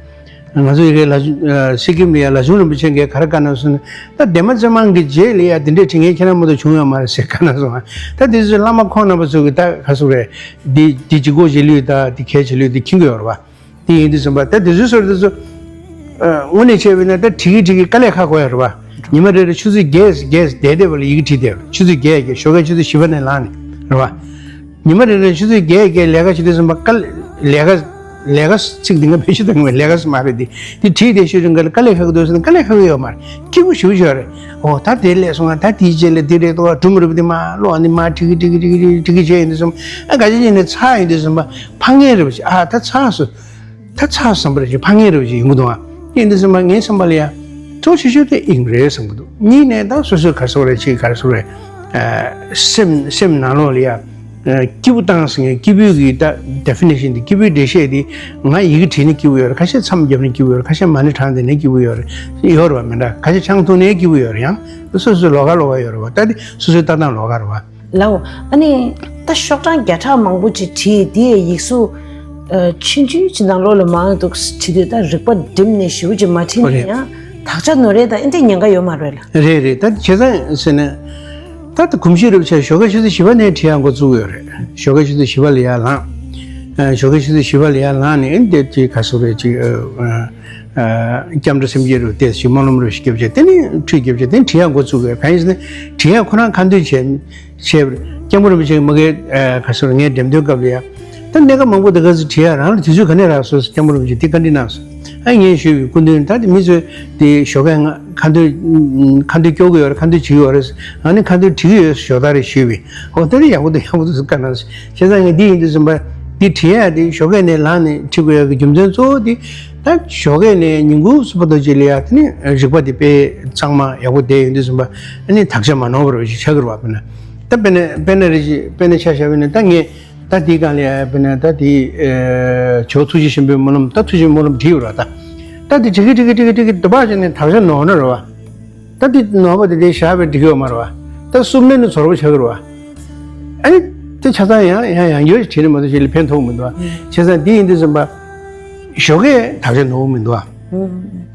ང་ཚོ་ཡི་གེ་ལ་སི་ཀིམ་ལ་ཡ་ལ་ཆུང་རིན་པོ་ཆེ་གིས་ག་རེ་བཀའ་གནང་སོང་ན། ད་ལྡན་མ་ཙམ་མང་གི་རྗེས་ལ་ཡ་དེ་འདྲའི་བྲིས་མཁན་ཁྱེད་རང་མ་གཏོགས་བྱུང་ཡོད་མ་རེད་ཟེར་བཀའ་གནང་སོང་། ད་དེ་ཚོ་བླ་མ་ཁོང་རྣམ་པ་ཚོ་གིས་ད་ག་ཟེར་རེད། འདི་འདི་ལྗིད་ཁོག་ཆེ་ལོས་ད་འདི་གལ་ཆེ་ལོས་འདི་མཁྱེན་གྱི་ཡོད་རེད་པ། དེ་ཡིན་དུས་ཙམ་པ་ད་དེ་ཚོའི་སོར་དེ་ཚོ་དངོས་གནས་བྱས་པས་ན་ད་བྲིས་ཀྱི་བྲིས་ཀྱི་དཀའ་ལས་ཁག་གོ་ཡ་རེད་པ། ཉི་མ་རེ་རེ་ཆུ་ཚོད་བརྒྱད་བརྒྱད་བསྡད་བསྡད་པ་ལ་ཡི་གེ་བྲིས་བསྡད་པ། ཆུ་ཚོད་བརྒྱད་བརྒྱད་ཞོགས་ཀས་ཆུ་ཚོད་བཞི་པ་ནས་ལངས་ནས་རེད་པ། ཉི་མ་རེ་རེ་ཆུ་ཚོད་བརྒྱད་བརྒྱད་ལས་ཀ་བྱེད་དུས་ཙམ་པ་དཀའ་ལས་ཀ་ལས་ཀ་ཚིག་འདི་ང་བེད་སྤྱོད་བཏང་གི་མེད། ལས་ཀ་ཟེར་མ་རེད། འདི་འདི་བྲིས་བསྡད་ཤོད་རིང་ག་ལ་དཀའ་ལས་ཁག་གི་འདུག་ཟེར་ན་དཀའ་ལས་ཁག་གི་ཡོད་མ་རེད། སྐྱིད་པོ་ཞེ་པོ་ཅིག་ཡོད་རེད། འོ་ད་དེ་ལས་སོང་ང་ད་དེའི་རྗེས་ལ་དེ་རེད་དོ། སྒྲུང་རེད་པ། དེ་མ་ཀློག་ཨ་ནི་མ་བྲིས་ཀྱི་བྲིས་ཀྱི་བྲིས་ཀྱི་བྲིས་ཀྱི་བྱས་ཡོང་དུས་ཙམ་ཨ་ག་ཅི་ཅི་ནས་ཚར་ཡོང་དུས་ཙམ་པ་ཕངས་མཁན་རེད་པ་ཅིག་ཨ་ད་ཚར་སོང་། ད་ཚར་བསམ་པ་རེ་ཅིག་ཕངས་མཁན་རེ་ཅིག་ཡོང་གི་འདུག་ཨ། ཡིན་དུས་ཙམ་པ་ངའི་བསམ་པ་ལ་ཡ། གཙོ་ཆེ་ཤོས་དེ་ཨིན་རེད་བསམ་གི་འདུག་གཉིས་ནས་ད་སོ་སོའི་ག་རེ་ཟེར་དགོས་རེད། ཅིག་ག་རེ་ཟེར་དགོས་རེད། ཨ། སེམས་སེམས་ནང་ལོགས་ལ་ཡ། ཨ། སྐྱིད་པོ་བཏང་ཟེར་མཁན་སྐྱིད་པོའི་གི་ད་ཌེ་ཕི་ནེ་ཤན་དེ། སྐྱིད་པོའི་འགྲེལ་བཤད་དེ་ང་ཡི་གེ་བྲིས་ནས་སྐྱིད་པོ་ཡོད་རེད། ཁ་ཤས་མཚམས་བརྒྱབ་ནས་སྐྱིད་པོ་ཡོད་རེད། ཁ་ཤས་མ་ཎི་བགྲངས་བསྡད་ནས་སྐྱིད་པོ་ཡོད་རེད། ཡོད་རེད་པ་མེད་འདྲ། ཁ་ཤས་ཆང་འཐུང་ནས་སྐྱིད་པོ་ཡོད་རེད། ཡང་སོ་སོའི་ལོགས་ཀ་ལོགས་ཀ་ཡོད་རེད་པ། ད་དེ་སོ་སོའི་ལྟ་སྟངས་ལོགས་ཀ་རེད་པ། ལའོ། ཨ་ནི་ད་ཤོག་གྲངས་བརྒྱ་ཕྲག་མང་པོ་ཅིག་བྲིས། དེའི་ཡིག་གཟུགས་ཨ་ཆུང་ཆུང་ཅིག་ནང་ལོགས་ལ་མང་འདུག་བྲིས་དུས་ད་རིག་པ་སྒྲིམ་ནས་ཞེ་པོ་ཅིག་མ་བྲིས་ན་ཡང་དག་ཆ་ནོར་རེད། ད་ཨེ་འདྲས་ཉེན་ཁ་ཡོད་མ་རེད་ལ། རེད་རེད། ད་བྱས་ཙང་ཟེར་ན་ད་ད་གོམས་གཤིས་རེད་པ་ཆ་ཞོགས་ཀས་ཆུ་ཚོད་བཞི་པ་ནས་བྲིས་ཡག་འགོ་བཙུགས་ཡོད་རེད། ཞོགས་ཀས་ཆུ་ཚོད་བཞི་པ་ལ་ཡར་ལངས། ཨ། ཞོགས་ཀས་ཆུ་ཚོད་བཞི་པ་ལ་ཡར་ལངས་ནས་ཨེ་འདྲས་ཅིག་ག་ཟེར་དགོས་རེད། ཅིག་ཨ། ཨ། སྐྱབས་འགྲོ་སེམས་བསྐྱེད་རུ་བལྟས་ཤིག་སྨོན་ལམ་རུ་ཞིག་བརྒྱབ་བྱས། དེ་ནས་ཁྲུས་བརྒྱབ་བྱས། དེ་ནས་བྲིས་ཡག་འགོ་བཙུགས་པས། གང་ཡིན་ཟེར་ན་བྲིས་ཡག་ཁོ་རང་ཁ་འདོན་བྱས་བྱས་པ་རེད། སྐྱབས་མགོན་རིན་པོ་ཆེ་མ་གིར་ཨ་ག་ཟེར་ངས་འགྲེམས་སྟོན་སྐབས་ལ་ཡ། ད་གནད་འགག་མང་པོ་དེ་ག་ཚོད་བྲིས་ཡག་རང་ལ་དུས་ཚོད་ག་ནས་རག་སོང་ཟེར་སྐྱབས་མགོན་རིན་པོ་ཆེ་དེ་བཀའ་འདྲི་གནང་སོང་། ཨ་ངས་ཞུས་པའི་སྐུ་མདུན། ད་དེ་མི་ཚོས་དེ་ཞོགས་ཀས་ང་ཁ་འདོན་ཁ་འདོན་སྐྱོར་གི་ཡོད་རེད། ཁ་འདོན་བྱེད་ཀྱི་ཡོད་རེད། ང་ནི་ཁ་འདོན་བྲིས་ཀྱི་ཡོད་ཞོགས་ད་རེ་ཞུས་པས། འོ་དེ་ནི་ཡག་པོ་འདུག་ཡག་པོ་འདུག་ཟེར་བཀའ་གནང་སོང་། བྱས་ཙང་ངས་འདི་ཡིན་དུས་ཙམ་པ་འདི་བྲིས་ཡག་དེ་ཞོགས་ཀས་ནས་ལངས་ནས་བྲིས་དགོས་ཡག་གི་རྒྱུ་མཚན་གཙོ་བོ་དེ། ད་ཞོགས་ཀས་ནས་ཉིན་གུང་སུ་བར་དུ་ཅིག་ལ་ཡ་དེ་ནི་རིག་པ་དེ་དཔེ་གཙང་མ་ཡག་པོ་བསྡད་ཡོང་དུས་ཙམ་པ་ཨ་ནི་དག་ཆ་མ་ནོར་བ་རེ་ཞིག་ཆགས་ཀྱི་རེད་པ། དཔེར་ན་ད་དཔེར་ན་དཔེར་ན་རེ་ཞིག་དཔེར་ན་ཆ་བཞག་པ་ཡིན་ན་ད་ངས་ད་འདིའི་སྒང་ལ་ཡ་དཔེར་ན་ད་དེ་ཨེ་ཇོ་ཐུགས་རྗེ་ཆེན་པོའི་སྨོན་ལམ། ད་ཐུགས་རྗེ་སྨོན་ལམ་བྲིས་ཡོད་རེད་པ། ད་ད་དེ་བྲིས་ཀྱི་བྲིས་ཀྱི་བྲིས་ཀྱི་བྲིས་ཀྱི་དུ་བ་བྱས་ནས་དག་ཆ་ནོར་ན་རེད་པ། ད་འདི་ནོར་བ་དེ་དེ་བཞག་པའི་འགྲིག་གི་ཡོད་མ་རེད་པ། ད་གསུམ་ལས་ནི་ཚོར་བ་ཆགས་ཀྱི་རེད་པ། ཨ་ནི་དེ་ཆ་ཚང་ཡང་ཡང་ཡང་བསྐྱར་ཞིག་བྲིས་ནས་མ་གཏོགས་ཅིག་ལ་ཕན་ཐོགས་མི་འདུག་པ། བྱས་ཙང་འདི་ཡིན་དུས་ཙམ་པ་ཞོགས་ཀས་དག་ཆ་ནོར་བ་མི་འདུག་པ།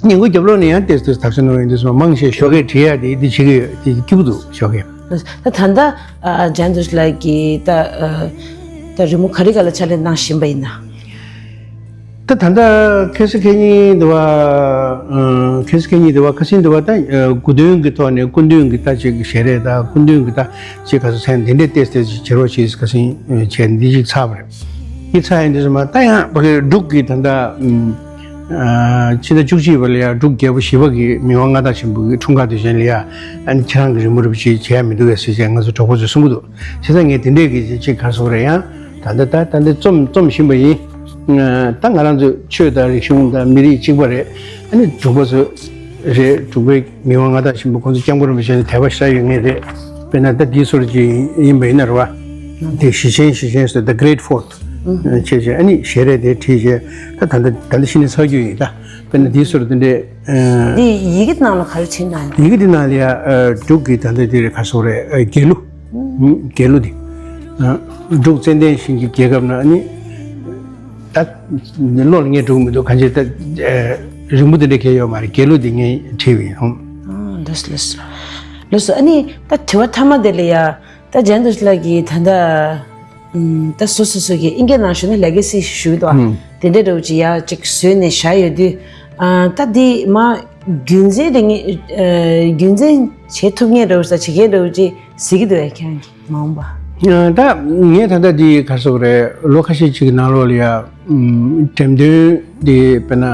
ཉིན་གུང་རྒྱབ་ལོགས་ནས་ཡང་ཏོག་ཙམ་དག་ཆ་ནོར་ཡོང་དུས་ཙམ་པ་མང་ཆེ་ཞོགས་ཀས་བྲིས་ཡག་དེ་འདི་བྱེད་ཀྱི་ཡོད། དེ་སྐྱིད་པོ་འདུག་ཞོགས་ཀས། ད་ད་ལྟ་ཨ་ཇན་དུས་ལགས་ཀྱིས་ད་ཨ་ད་རི་མོ་ག་རེ་ག་ལ་ཕྱག་ལས་གནང་བཞིན་པ་ཡིན་ན། ད་ད་ལྟ་ཁ་སང་ཁ་ཉིན་དུ་བ། ཨ་ཁ་སང་ཁ་ཉིན་དུ་བ་ཁ་སང་དུ་བ་ད་ཨ་སྐུ་མདུན་གྱི་ཐོག་ནས་སྐུ་མདུན་གྱི་ད་ཅིག་ཞལ་རས་དང་སྐུ་མདུན་གྱི་ད་ཅིག་ག་ཚོད་མཚན་དེ་འདྲས་ཏོག་ཙམ་ཅིག་བྱེད་རོགས་བྱེད་ཁ་སང་བྱས་འདི་ཅིག་ཚར་བ་རེད། འདི་ཚར་ཡིན་དུས་ཙམ་པ་ད་ཡང་ཕ་གི་འབྲུག་གི་ད་ལྟ་ཨ་ཕྱི་ཟླ་བཅུ་གཅིག་པ་ལ་ཡ་འབྲུག་རྒྱལ་པོ་བཞི་པ་གི་མི་དབང་མངའ་བདག་ཆེན་པོ་གི་འཁྲུངས་སྐར་དུས་ཆེན་ལ་ཡ་ཨ་ནི་ཁྱེད་རང་གི་རི་མོ་རི་མོ་ཅིག་བྱས་ཡ་མི་འདུག་གས་ཟེར་བྱས་ང་ཚོ་གྲོགས་པོ་ཚོས་གསུང་གི་འདུག་བྱས་ཙང་ངས་དེ་འདྲས་ཀྱི་ཅིག་ག་རེ་ཟེར་དགོས་རེད། ཡང་ད་ལྟ་ད་ད་ལྟ་རྩོམ་རྩོམ་བཞིན་པ་ཡིན། ད་ང་རང་ཚོ་ཆོས་དང་རིག་གཞུང་དང་མི་རིགས་གཅིག་པ་རེད། ཨ་ནི་འབྲུག་པ་ཚོ་རེད། འབྲུག་པའི་མི་དབང་མངའ་བདག་ཆེན་པོ་ཁོང་ཚོ་སྐྱབས་མགོན་རིན་པོ་ཆེ་ལ་དད་པ་ཞེ་དྲག་ཡོད་མཁན་རེད། དཔེར་ན་ད་འདིའི་སོར་གྱི་ཡིན་པ་ཡིན་ན་རེད་པ། དེ་ཞི་ཆེན་ཞི་ཆེན་ཟེར། The Great Fourth། བྱས་བྱས་ཨ་ནི་ཞལ་རས་དེ་བྲིས་བྱས་ད་ད་ལྟ་ད་ལྟ་ཕྱི་ནས་ཚར་རྒྱུ་ཡིན། ད་དཔེར་ན་འདིའི་སོར་དེ་འདྲས། འདི་ཡི་གེ་ནང་ལ་ག་རེ་བྲིས་གནང་ཡོད། ཡི་གེ་འདི་ནང་ལ་ཡ་ཨ་འབྲུག་གི་ད་ལྟ་འདི་རེད། ག་རེ་ཟེར་དགོས་རེད། ཨ་རྒྱལ་གླུ། རྒྱལ་གླུ་འདི། ཨ་འབྲུག་ཙན་དན་ཞིང་གི་རྒྱལ་ཁབ་ན་ཨ་ནི་ད་བློ་ལ་ངས་འགྲོ་གི་མི་འདུག་གང་ཅི་ད་ཨ་རིང་པོ་དེ་འདྲ་གང་ཡང་ཡོད་མ་རེད། རྒྱལ་གླུ་འདི་ངས་བྲིས་པ་ཡིན། ཨ་ལགས་སོ་ལགས་སོ་ལགས་སོ། ཨ་ནི་ད་དྲི་བ་མཐའ་མ་དེ་ལ་ཡ། ད་ཇན་དུས་ལགས་ཀྱིས་ད་ལྟ་ཨམ་ད་སོ་སོ་སོ་གི་ཨིན་སྐད་ནང་ཞུ་ན་ལེ་ག་སི་ཞུ་གི་འདུག་ཨ། ཨུམ། དེ་འདྲ་འདྲ་བོ་ཅིག་ཡར་ཅིག་བཟོས་ནས་བཞག་ཡོད་དུས། ཨ་ད་འདི་མ་རྒྱུན་འཛིན་རེ་ངེས་ཨ་རྒྱུན་འཛིན་བྱེད་ཐུབ་མཁན་འདྲ་བོ་ས་བྱེད་མཁན་འདྲ་བོ་ཅིག་གཟིགས་ཀྱི་འདུག་ཨ། ཁྱེད་རང་གིས་མ་འོངས་པ། ཨ་ད་ངས་ད་ལྟ་འདི་ག་རེ་ཟེར་དགོས་རེད། ལོ་ཁ་ཤས་ཅིག་གི་ནང་ལོགས་ལ་ཡ། ཨུམ། འགྲེམས་སྟོན་དེ་དཔེར་ན་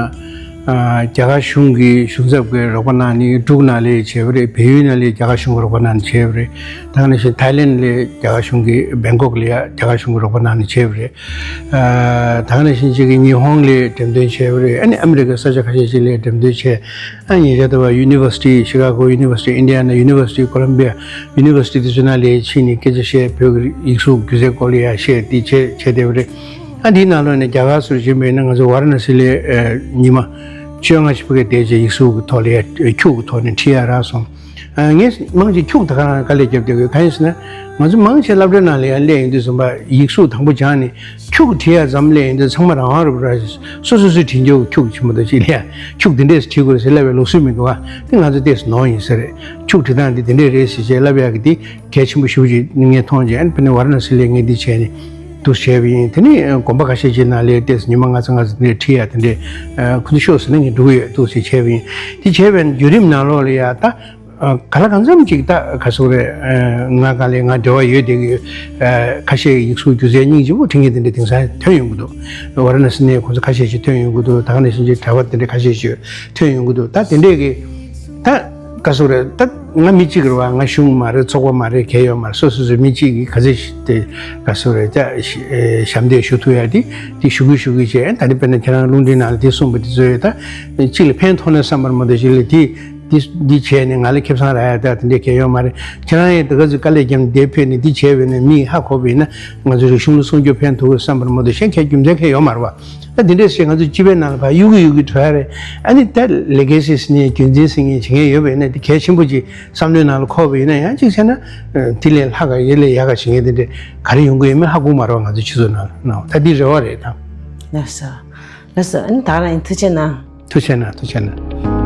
ཨ་རྒྱ་གར་གཞུང་གི་གཞུང་ཚབ་ཀྱིས་རོགས་པ་གནང་ནས་འབྲུག་ནང་ལ་བྱས་པ་རེད། བལ་ཡུལ་ནང་ལ་རྒྱ་གར་གཞུང་གིས་རོགས་པ་གནང་ནས་བྱས་པ་རེད། ད་ག་ནང་བཞིན་ཐའི་ལེན་ལ་རྒྱ་གར་གཞུང་གིས། བེང་ཀོག་ལ་ཡ་རྒྱ་གར་གཞུང་གིས་རོགས་པ་གནང་ནས་བྱས་པ་རེད། ཨ་ད་ག་ནང་བཞིན་ཅིག་གིས་ཉི་ཧོང་ལ་འགྲེམས་སྟོན་བྱས་པ་རེད། ཨ་ནི་ཨ་མི་རི་ཀའི་ས་ཆ་ཁ་ཤས་ཅིག་ལ་འགྲེམས་སྟོན་བྱས། ཨ་ཉེ་ཆར་དུ་བ་ཡུ་ནི་ཝར་སི་ཊི། ཤི་ཀ་གོ་ཡུ་ནི་ཝར་སི་ཊི། ཨིན་ཌི་ཡ་ན་ཡུ་ནི་ཝར་སི་ཊི། ཀོ་ལམ་བི་ཡ་ཡུ་ནི་ཝར་སི་ཊི་དེ་ཚོ་ནང་ལ་ཕྱིན་ནས་སྐད་ཆ་བཤད། བོད་ཀྱི་ཡིག་གཟུགས་སྒྱུ་རྩལ་སྐོར་ལ་ཡ་བཤད། དེ་བྱས་བྱས་བསྡད་པ་རེད། ཨ་འདིའི་ནང་ལོགས་ནས་རྒྱ་གར་ཚུར་ཕྱིན་པ་ཡིན་ན་ང་ཚོ་ཝཱ་ར་ཎ་སི་ལ་ཨ་ཉི་མ་བཅོ་ལྔ་ཞིག་ཕ་གིར་བསྡད་བྱས་ཡིག་གཟུགས་ཀྱི་ཐོག་ལ་ཡ་ཁྱུག་གི་ཐོག་ནས་ཁྲིད་ཡ་རག་སོང་། ངས་མང་ཆེ་ཁྱུག་ད་ག་རང་དཀའ་ལས་རྒྱབ་བསྡད་དགོས། གང་ཡིན་ཟེར་ན། ང་ཚོ་མང་ཆེ་སློབ་གྲྭའི་ནང་ལ་ཡང་སླེབས་ཡོང་དུས་ཙམ་པ་ཡིག་གཟུགས་དང་པོ་སྦྱངས་ནས་ཁྱུག་བྲིས་ཡ་ཙམ་སླེབས་ཡོང་དུས་ཚང་མ་རང་དབང་རུ་ར། སོ་སོ་སོའི་བྲིས་འཇོག་ཁྱུག་ཆེན་པོ་དང་ཅིག་ལ་ཡ་ཁྱུག་དེ་འདྲས་བྲིས་དགོས་ཟེར་ལབ་པའི་ལུགས་སྲོལ་མི་འདུག་ག་དེ་ང་ཚོ་ཏོག་ཙམ་ནོར་ཡིན་ས་རེད། ཁྱུག་བྲིས་སྟངས་འདི་དེ་འདྲས་རེད་ཟེར་བྱས་ལབ་ཡག་གི་དེ་གལ་ཆེན་པོ་ཞེ་པོ་ཅིག་ངས་མཐོང་བྱས། ཨ་ནི་ཕ་ནི་ཝཱ་ར་ཎ་སི་ལ་ངས་འདི་བྱས་ནས་འདུག་བྱས་པ་ཡིན། དེ་ནས་དགོན་པ་ཁ་ཤས་ཅིག་ནང་ལ་ཏོག་ཙམ་ཉི་མ་ལྔ་ཙམ་ལྔ་ཙམ་དེ་འདྲས་ཁྲིད་ཡ་དེ་འདྲས་ཁོ་ཚོ་ཤོག་ཟེར་ན་ངས་འགྲོ་གི་ཡོད་འདུག་ཟེར་བྱས་པ་ཡིན། དེ་བྱས་པའི་བརྒྱུད་རིམ་ནང་ལོགས་ལ་ཡ་ད་ག་ལ་གང་འཚམ་ཅིག་ད་ག་སོག་རེད། ང་ག་ལས་ང་འབྲེལ་བ་ཡོད་བསྡད་ཀྱི་ཡོད། ཁ་ཤས་ཡིག་གཟུགས་སྒྱུ་རྩལ་སྙིང་རྗེ་པོ་འབྲི་མཁན་དེ་འདྲས་དེང་སང་ཐོན་ཡོང་གི་འདུག་ཝཱ་ར་ཎ་སི་ནས་ཁོ་ཚོ་ཁ་ཤས་ཤིག་ཐོན་ཡོང་གི་འདུག་ད་ག་ནང་བཞིན་གྱི་གྲྭ་པ་དེ་འདྲས་ཁ་ཤས་ཤིག་ཐོན་ཡོང་གི་འདུག་ད་དེ་འདྲས་ཀྱི་ད་ག་སོག་རེད། ད་ང་མི་གཅིག་རེད་བ། ང་གཞུང་མ་རེད། ཚོགས་པ་མ་རེད། གལ་ཡོད་མ་རེད། སོ་སོ་སོའི་མི་གཅིག་གིས་ག་ཚོད་ཞིག་དེ་ག་སོག་རེད། ད་ཞབས་འདེགས་ཞུ་ཐུབ་ཡ་དེ་དེ་ཞུ་གི་ཞུ་གི་བྱས། ད་ནི་དཔེར་ན་ཁྱེད་རང་རླུང་འཕྲིན་ནང་ལ་དེ་གསུངས་པ་དེ་ཚོས་ད་གཅིག་ལ་ཕན་ཐོགས་ན་བསམ་པར་མ་གཏོགས་གཅིག་ལ་དེ་འདི་འདི་བྱས་ནས་ང་ལ་ཁེ་བཟང་རག་ཡ་ད་དེ་འདྲས་གལ་ཡོད་མ་རེད། ཁྱེད་རང་ཡང་དེ་ག་ཚོད་དཀའ་ལས་བརྒྱབ་ནས་འདིར་ཕེབས་ནས་འདི་བྱས་པས་ན་མིས་ཧ་གོ་བས་ན་ང་ཚོའི་རིག་གཞུང་ལ་སྲུང་སྐྱོབ་ཕན་ཐོགས་བསམ་པར་མ་གཏོགས་གཞན་གལ་རྒྱུ་མཚན་གལ་ཡོད་མ་རེད་བ། ད་དེ་འདྲས་ཟེར་ང་ཚོ་སྤྱི་པའི་ནང་ལ་ཕར་གཡུག་གི་གཡུག་གི་འགྲོ་ཡ་རེད། ཨ་ནི་ད་ལེ་གེ་སི་ཟེར་མཁན་རྒྱུན་འཛིན་ཟེར་མཁན་བྱེད་མཁན་ཡོད་པས་ན་དེ་གལ་ཆེན་པོ་ཅིག་བསམ་བློའི་ནང་ལ་འཁོར་བ་ཡིན་ན་ཡང་གཅིག་བྱས་ན་དེ་ལས་ལྷག་ག་ཡེ་ལས་ཡག་ག་བྱེད་མཁན་དེ་འདྲས་ག་རེ་ཡོང་གི་ཡོད་མེད་ཧ་གོ་མ་རེད་བ། ང་ཚོའི་སྤྱི་ཚོགས་ནང་ལ་ད་འདི་རེ་བ་རེད་ད། ལགས་སོ། ལགས་སོ། ཨ་ནི་ད་རང་ཡིན། ཐུགས་རྗེ་གནང་། ཐུགས་རྗེ་གནང་། ཐུགས་རྗེ་གནང་།